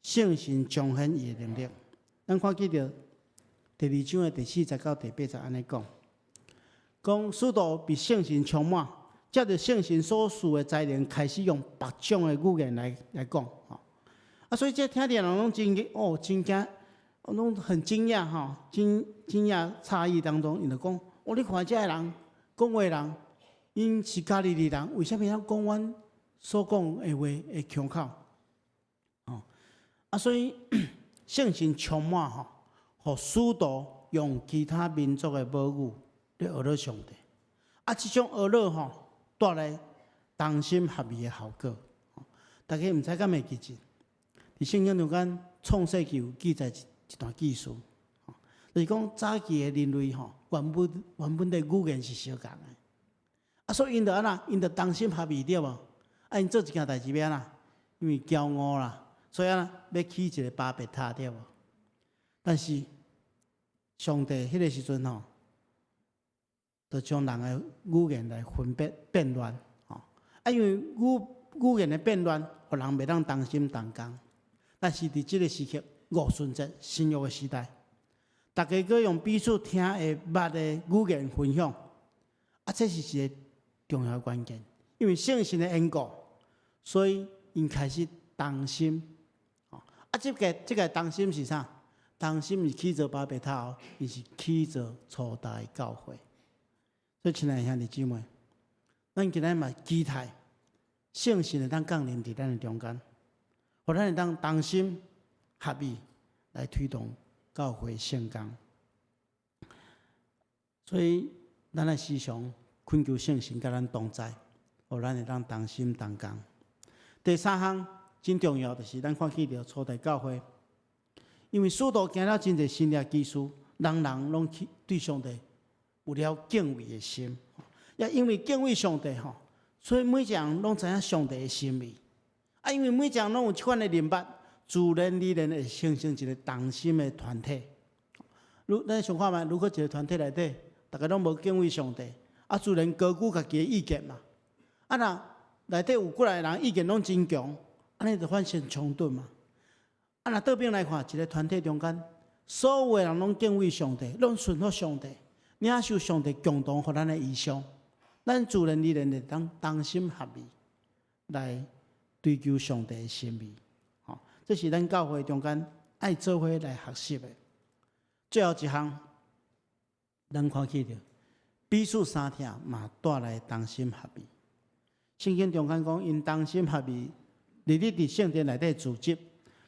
聖神彰顯伊的能力。咱看見著第二章的第四節到第八節按呢講，講使徒被聖神充滿，藉著聖神所賜的才能，開始用別種的語言來講，吼。啊，所以這聽著人攏真哦，真驚，攏很驚訝吼，驚訝詫異當中，𪜶就講：哦，你看這个人講話人，𪜶是加利利人，為啥物會講阮所講的話的腔口？哦，啊，所以聖神充滿吼，予使徒用其他民族的母語咧學了上帝。啊，這種學了吼，帶來同心合意的效果。大家毋知敢會記得，佇聖經中間創世記有記載一段記事，就是講早期的人類吼，原本的語言是相仝的，啊，所以𪜶就按怎，𪜶就同心合意對無？啊，𪜶做一件代誌欲按怎？因為驕傲啦，所以按怎欲起一个巴別塔對無？但是上帝彼个時陣吼，就將人的語言來分別變亂，吼啊，因為語言的變亂，予人袂當同心同工。但是佇這个時刻，五旬節新約的時代，逐家閣用彼此聽會捌的語言分享，啊，這是一个重要的關鍵，因為聖神的緣故，所以𪜶開始同心。啊，這个同心是啥？同心毋是起造巴別塔哦，伊是起造初代教會。所以，親愛的兄弟姊妹，咱今日嘛期待聖神會當降臨佇咱的中間，予咱會當同心合意來推動教會聖工。所以，咱愛時常懇求聖神佮咱同在，予咱會當同心同工。第三項真重要，就是咱看見著初代教會，因為使徒行了真濟神蹟奇事，人人攏去對上帝有了敬畏的心。也因為敬畏上帝吼，所以每一個人攏知影上帝的心意。啊，因為每一個人攏有這款的認捌，自然而然會形成一個同心的團體。如咱想看覓，如果一個團體內底，逐家攏無敬畏上帝，啊，自然高舉家己的意見嘛。啊，若內底有幾個人意見攏真強，按呢就發生衝突嘛。啊，若倒轉來看，一個團體中間，所有的人攏敬畏上帝，攏順服上帝，領受上帝共同予咱的異象，咱自然而然會當同心合意來追求上帝的心意。吼，這是咱教會中間愛做伙來學習的。最後一項，咱看見著彼此相疼嘛，帶來同心合意。聖經中間講，𪜶同心合意，日日佇聖殿內底聚集，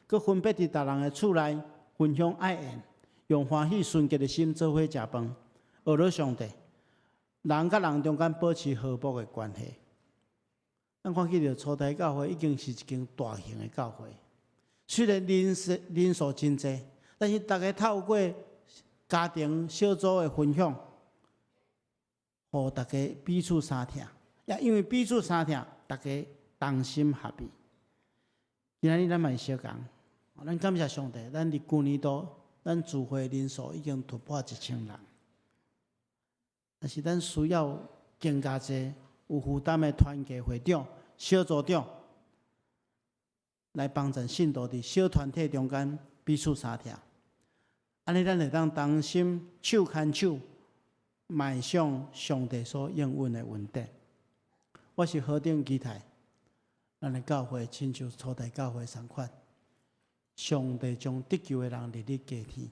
閣分別佇逐人的厝內分享愛宴，用歡喜純潔的心做伙食飯，學了上帝。人佮人中間保持和睦的關係。咱看見著初代教會已經是一間大型的教會，雖然人數真濟，但是逐家透過家庭小組的分享，予大家彼此相疼，也因為彼此相疼，大家同心合意。今仔日咱嘛會相仝，咱感謝上帝，咱佇舊年度，咱聚會人數已經突破1000人，但是咱需要更加濟有負擔的團契會長、小組長來幫助信徒佇小團體中間彼此相疼。按呢，咱會當同心手牽手，邁向上帝所應允的恩典。我是何等期待，咱的教會親像初代教會仝款，上帝將得救的人立佇家天。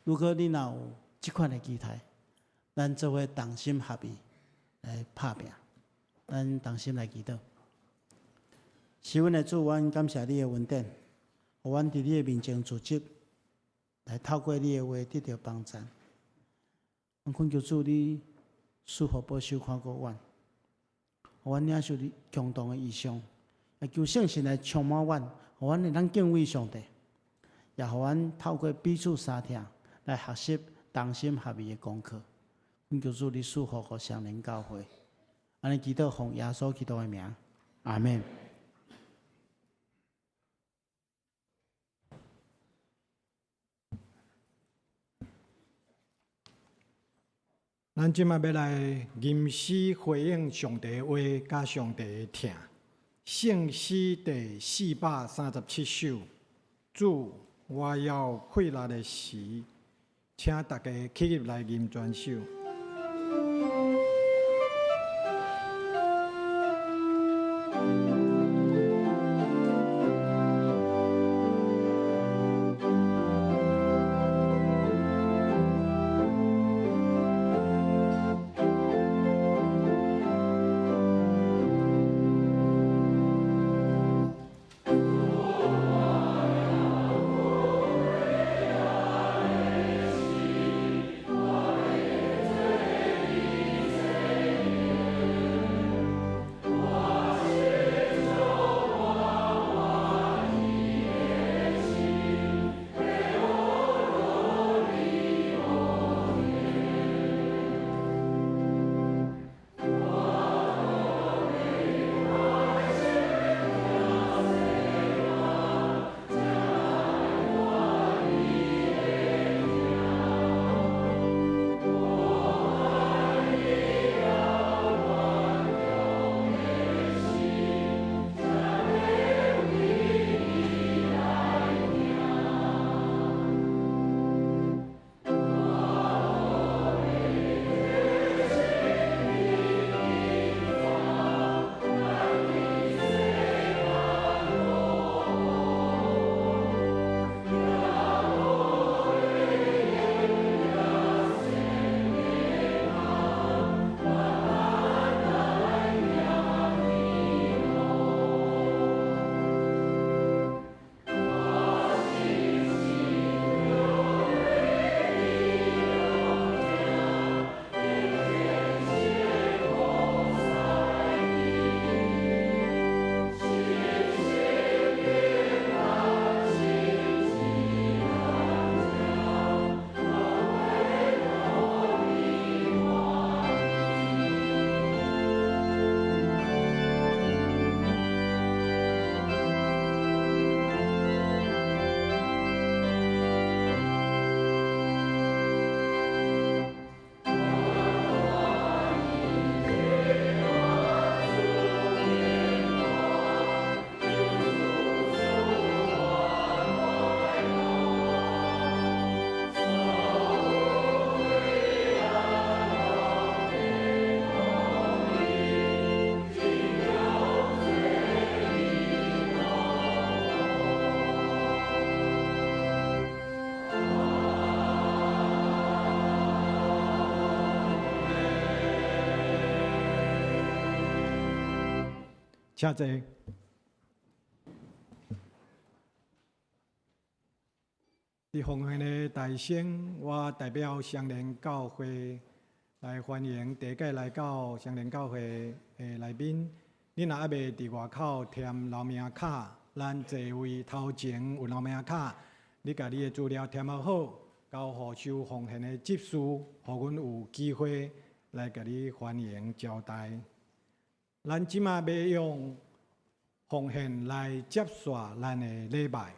如果你若有這款的期待，咱做伙同心合意來拍拚，咱同心來祈禱。是阮的主，阮感謝你的恩典，予阮佇你的面前聚集，來透過你的話得著幫贊。阮懇求主，你賜福保守看顧阮，予阮領受你強壯的異象，也求聖神來充滿阮，予阮會當敬畏上帝，也予阮透過彼此相疼來學習同心合意的功課。懇求主，你賜福予雙連教會，按呢祈禱奉耶穌基督的名，阿們。咱這擺欲來吟詩回應上帝的話，佮上帝的疼。聖詩第437首，主，我猶氣力的時，請大家起立來吟全首。請坐。佇奉獻的大先，我代表雙連教會來歡迎第一擺來到雙連教會的來賓。你若猶未佇外口填留名卡，咱座位頭前有留名卡，你共你的資料填好，交予收奉獻的執事，予阮有機會來共你歡迎招待。咱這馬欲用奉獻來接續咱的禮拜。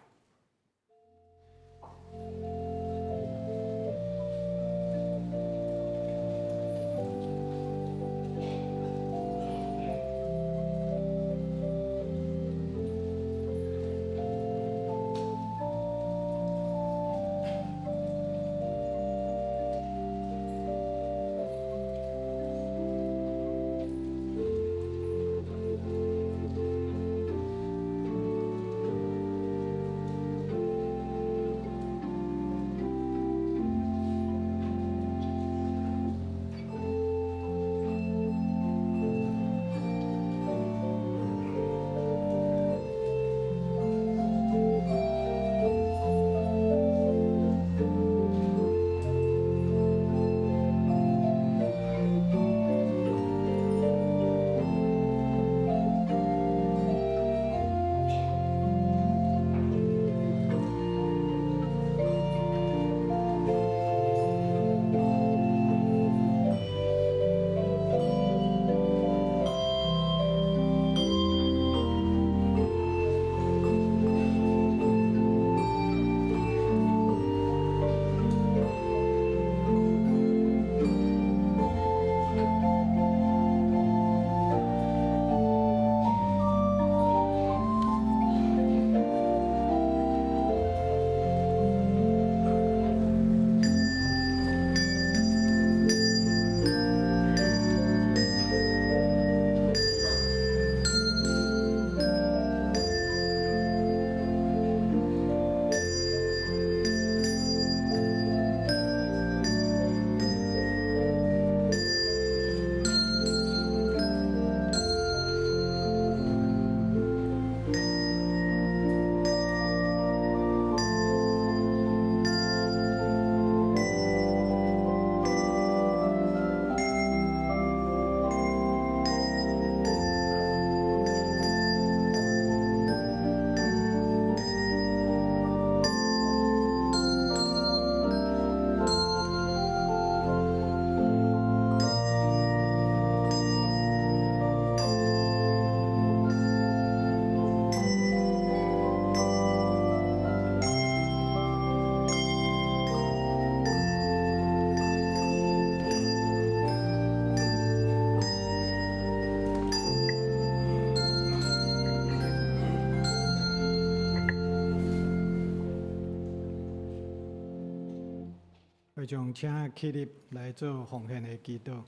會長請起立來做奉獻的祈禱。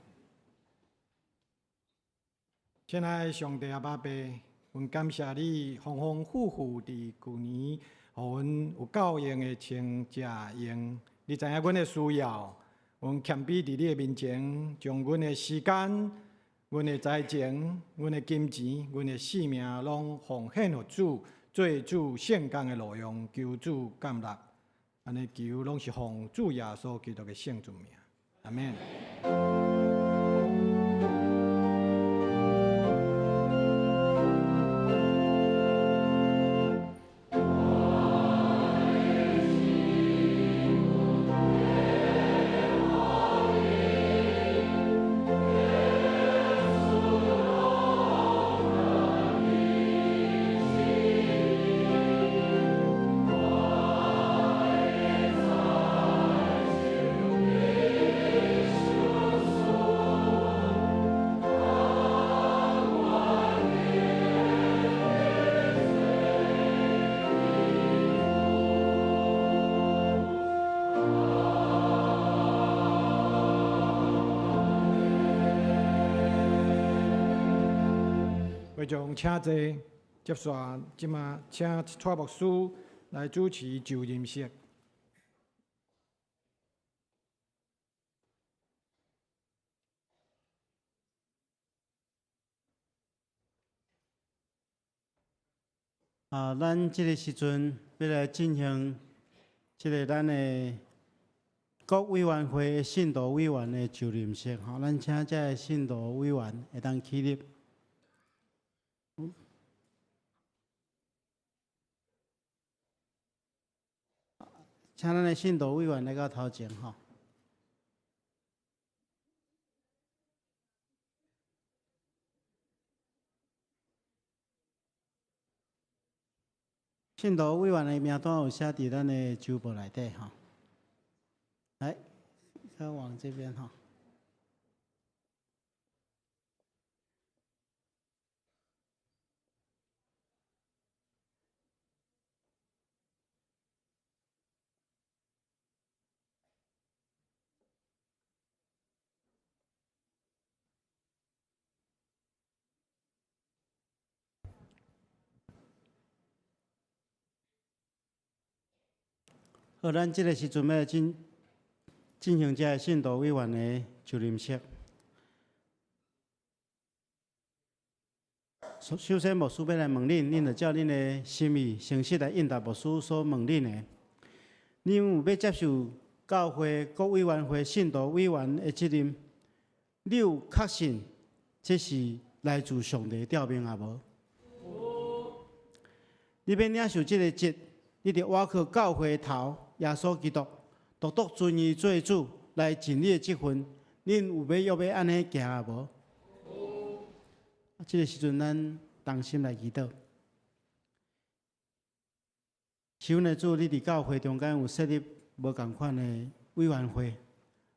親愛的上帝阿爸父，阮感謝你豐豐富富佇舊年，予阮有夠用的穿、食、用。你知影阮的需要，阮謙卑佇你的面前，將阮的時間、阮的才情、阮的金錢、阮的性命，攏奉獻予主，做主聖工的路用，求主接納。按呢求，攏是奉主耶穌基督的聖尊名，阿們。會長請坐，接續這馬請蔡牧師來主持就任式。啊，咱這个時陣欲來進行這个咱的各委員會的信徒委員的就任式吼，咱請這个信徒委員會當起立。請咱的信徒委員來到頭前吼。信徒委員的名單有寫佇咱的周報內底吼。來，再往這邊吼。好，咱這个時陣欲進行這个信徒委員的就任式。首先，牧師欲來問恁，恁著照恁的心意，誠實來應答牧師所問恁的。恁有欲接受教會各委員會信徒委員的責任？你有確信這是來自上帝的召命抑無？你欲領受這個職，你著倚靠教會頭耶穌基督，獨獨尊伊做主來盡你的職分。恁有欲約欲按呢行抑無？這个時陣，咱同心來祈禱。是阮的主，你佇教會中間有設立無仝款的委員會，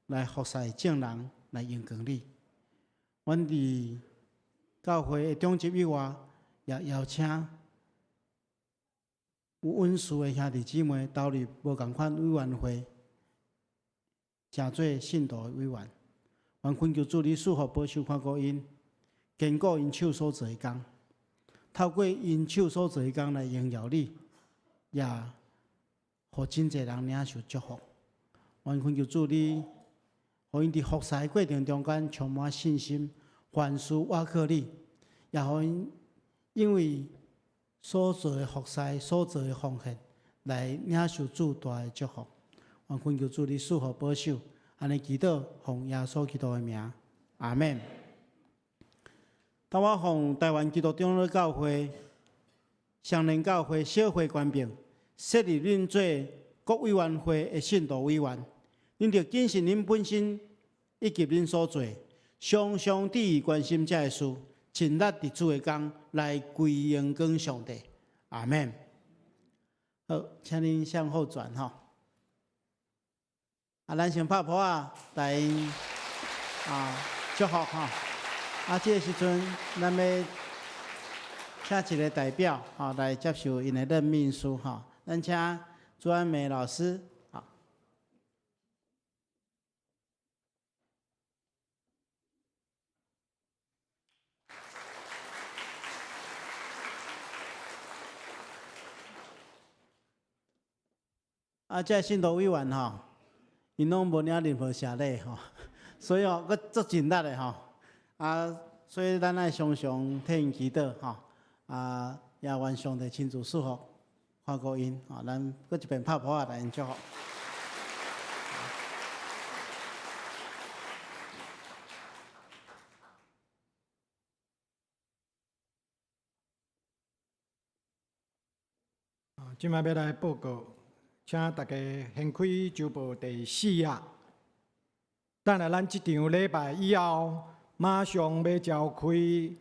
來服侍眾人，來榮光你。阮佇教會的長執以外，也邀請有恩賜的兄弟姊妹投入無仝款委員會，成做信徒的委員。願懇求主你賜福保守看顧𪜶，堅固𪜶手所做的工，透過𪜶手所做的工來榮耀你，也予真濟人領受祝福。願懇求主你，予𪜶佇服侍的過程中間充滿信心，凡事倚靠你，也予𪜶因為所做的服侍、所做的奉獻，來領受主大的祝福。願懇求主你賜福保守，按呢祈禱，奉耶穌基督的名，阿們。當我奉台灣基督長老教會、雙連教會小會權柄，設立恁做各委員會的信徒委員，恁著謹慎恁本身以及恁所做，常常注意關心這个事，盡力佇主的工來歸榮光上帝。阿們。好，請恁向後轉吼。啊，咱先拍噗仔，來啊祝福吼。啊，這个時陣，咱欲請一个代表吼來接受𪜶的任命書吼。咱請朱安美老師。好。啊，這个信徒委員吼，𪜶攏無領任何謝禮吼，所以吼，閣足盡力的吼。啊，所以咱愛常常替𪜶祈禱吼。啊，也願上帝親自賜福看顧𪜶吼。咱閣一遍拍噗仔來𪜶祝福。這擺欲來報告，請大家掀開週報第四頁。等下咱這場禮拜以後，馬上欲召開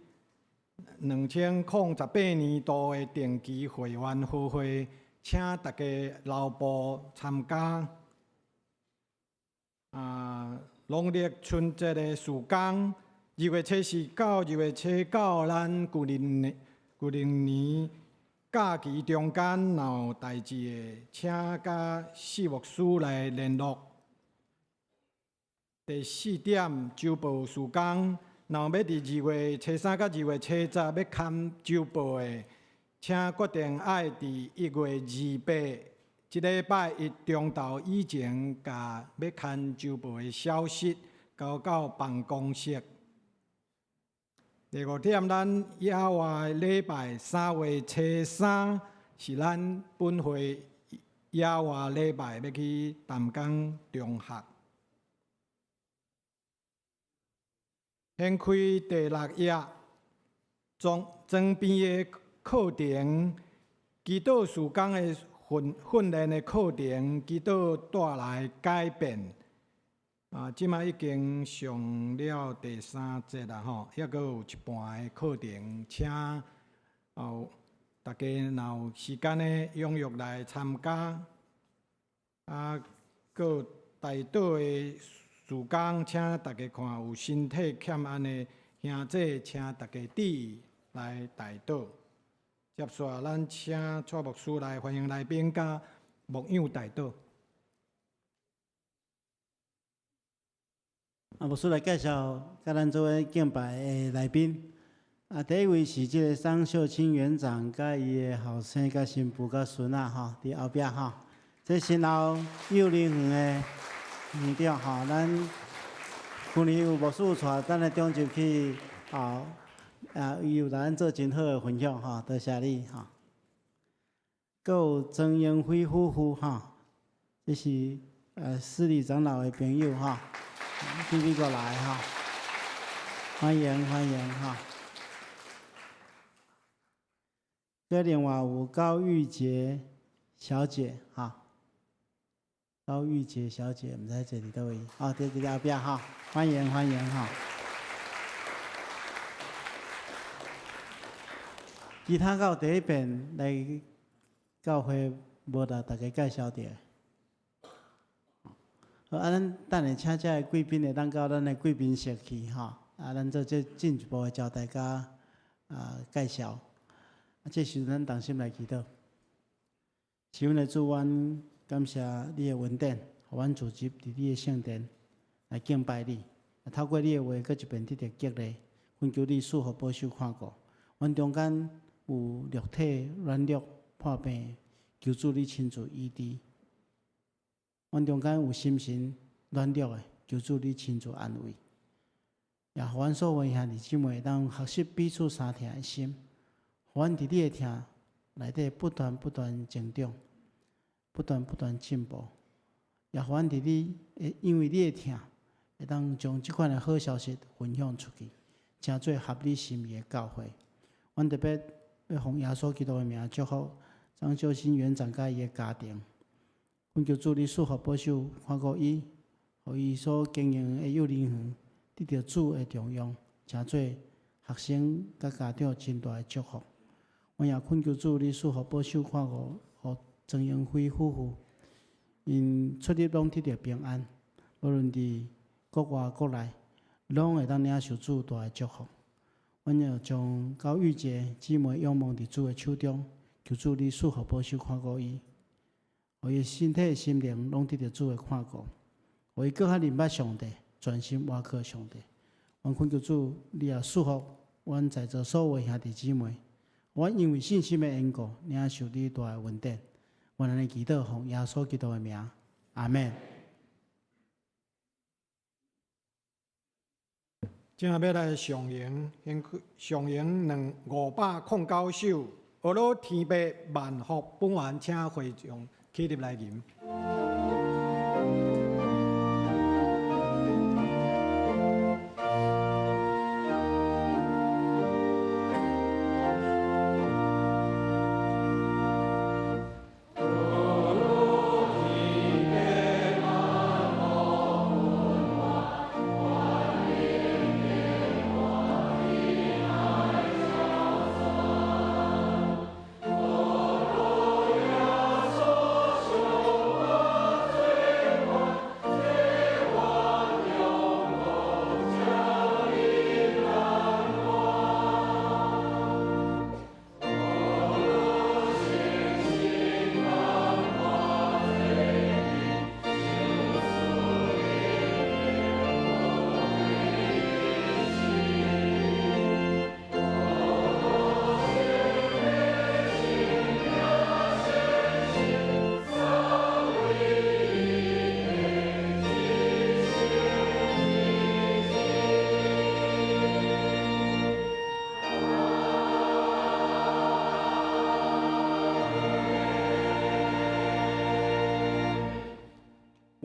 2018年度的定期會員和會，請大家留步參加。啊，農曆春節的時間，2月24到2月9，咱舊年假期中間，若有代誌的，請佮四牧師來聯絡。第四點，週報時間，若有欲佇2月3佮2月10欲刊週報的，請決定愛佇1月28，這禮拜一中晝以前，共欲刊週報的消息交到辦公室。第五點，咱野外禮拜3月3是咱本會野外禮拜欲去淡江中學。掀開第六頁，裝裝編的課程，祈禱事工的訓練的課程，祈禱帶來改變。啊，這擺已經上了第三節啦吼，猶閣有一半的課程，請有大家若有時間呢，踴躍來參加。啊，閣有代禱的事工，請大家看有身體欠安的兄姐，請大家注意來代禱。接續，咱請蔡牧師來歡迎來賓佮牧養代禱。啊，牧師來介紹，佮咱做伙敬拜的來賓。啊，第一位是這个張秀清園長，佮伊的後生、佮新婦、佮孫仔吼，佇後壁吼。這新後幼兒園的園長吼，咱去年有牧師帶咱的長執去，啊，伊有來咱做真好的分享吼，多謝你吼。閣有曾英輝夫婦吼，這是司理長老的朋友吼，佇美國來吼，歡迎歡迎吼。閣另外有高玉潔小姐哈。高玉潔小姐，毋知坐佇佗位，哦，佇佇後壁吼，歡迎歡迎吼。其他閣有第一遍來教會無來大家介紹著。好，啊，咱等下請遮个貴賓會當到咱的貴賓室去吼，啊，咱做這進一步的招待佮介紹。啊，這時陣咱同心來祈禱。是阮的主，阮感謝你的恩典，予阮聚集佇你的聖殿來敬拜你。透過你的話，閣一遍得著激勵，懇求你賜福保守看顧。阮中間有肉體軟弱破病，求主你親自醫治。阮中間有心神軟弱的，求主你親自安慰。也予阮所有兄弟姊妹會當學習彼此相疼的心，予阮佇你的疼內底不斷不斷成長，不斷不斷進步。也予阮佇你，因為你的疼，會當將這款的好消息分享出去，成做合你心意的教會。阮特別欲奉耶穌基督的名祝福張秀新園長佮伊的家庭。懇求主你賜福保守看顧伊，予伊所經營的幼兒園得著主的重用，成做學生佮家長真大的祝福。阮也懇求主你賜福保守看顧，予曾英輝夫婦，𪜶出入攏得著平安，無論佇國外國內，攏會當領受主大的祝福。阮也將高玉潔姊妹仰望佇主的手中，求主你賜福保守看顧伊，予伊身體、心靈攏得著主的看顧，予伊閣較認捌上帝，專心倚靠上帝。阮懇求主，你也賜福阮在座所有兄弟姊妹，阮因為信心的緣故，領受你大的恩典。阮按呢祈禱，奉耶穌基督的名，阿們。這下欲來上演，上演2509首《呵咾天父萬福本願》，請會眾起立來吟。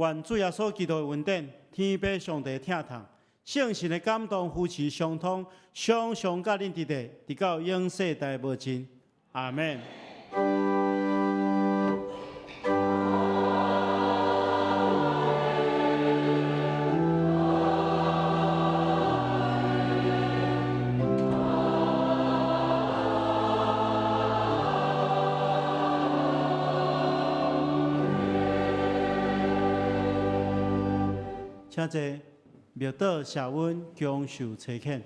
願主耶穌基督的恩典、天父上帝的疼痛、聖神的感動、扶持、相通，常常佮恁佇咧，直到永世代無盡。阿們。請坐，默禱赦阮，恭受差遣。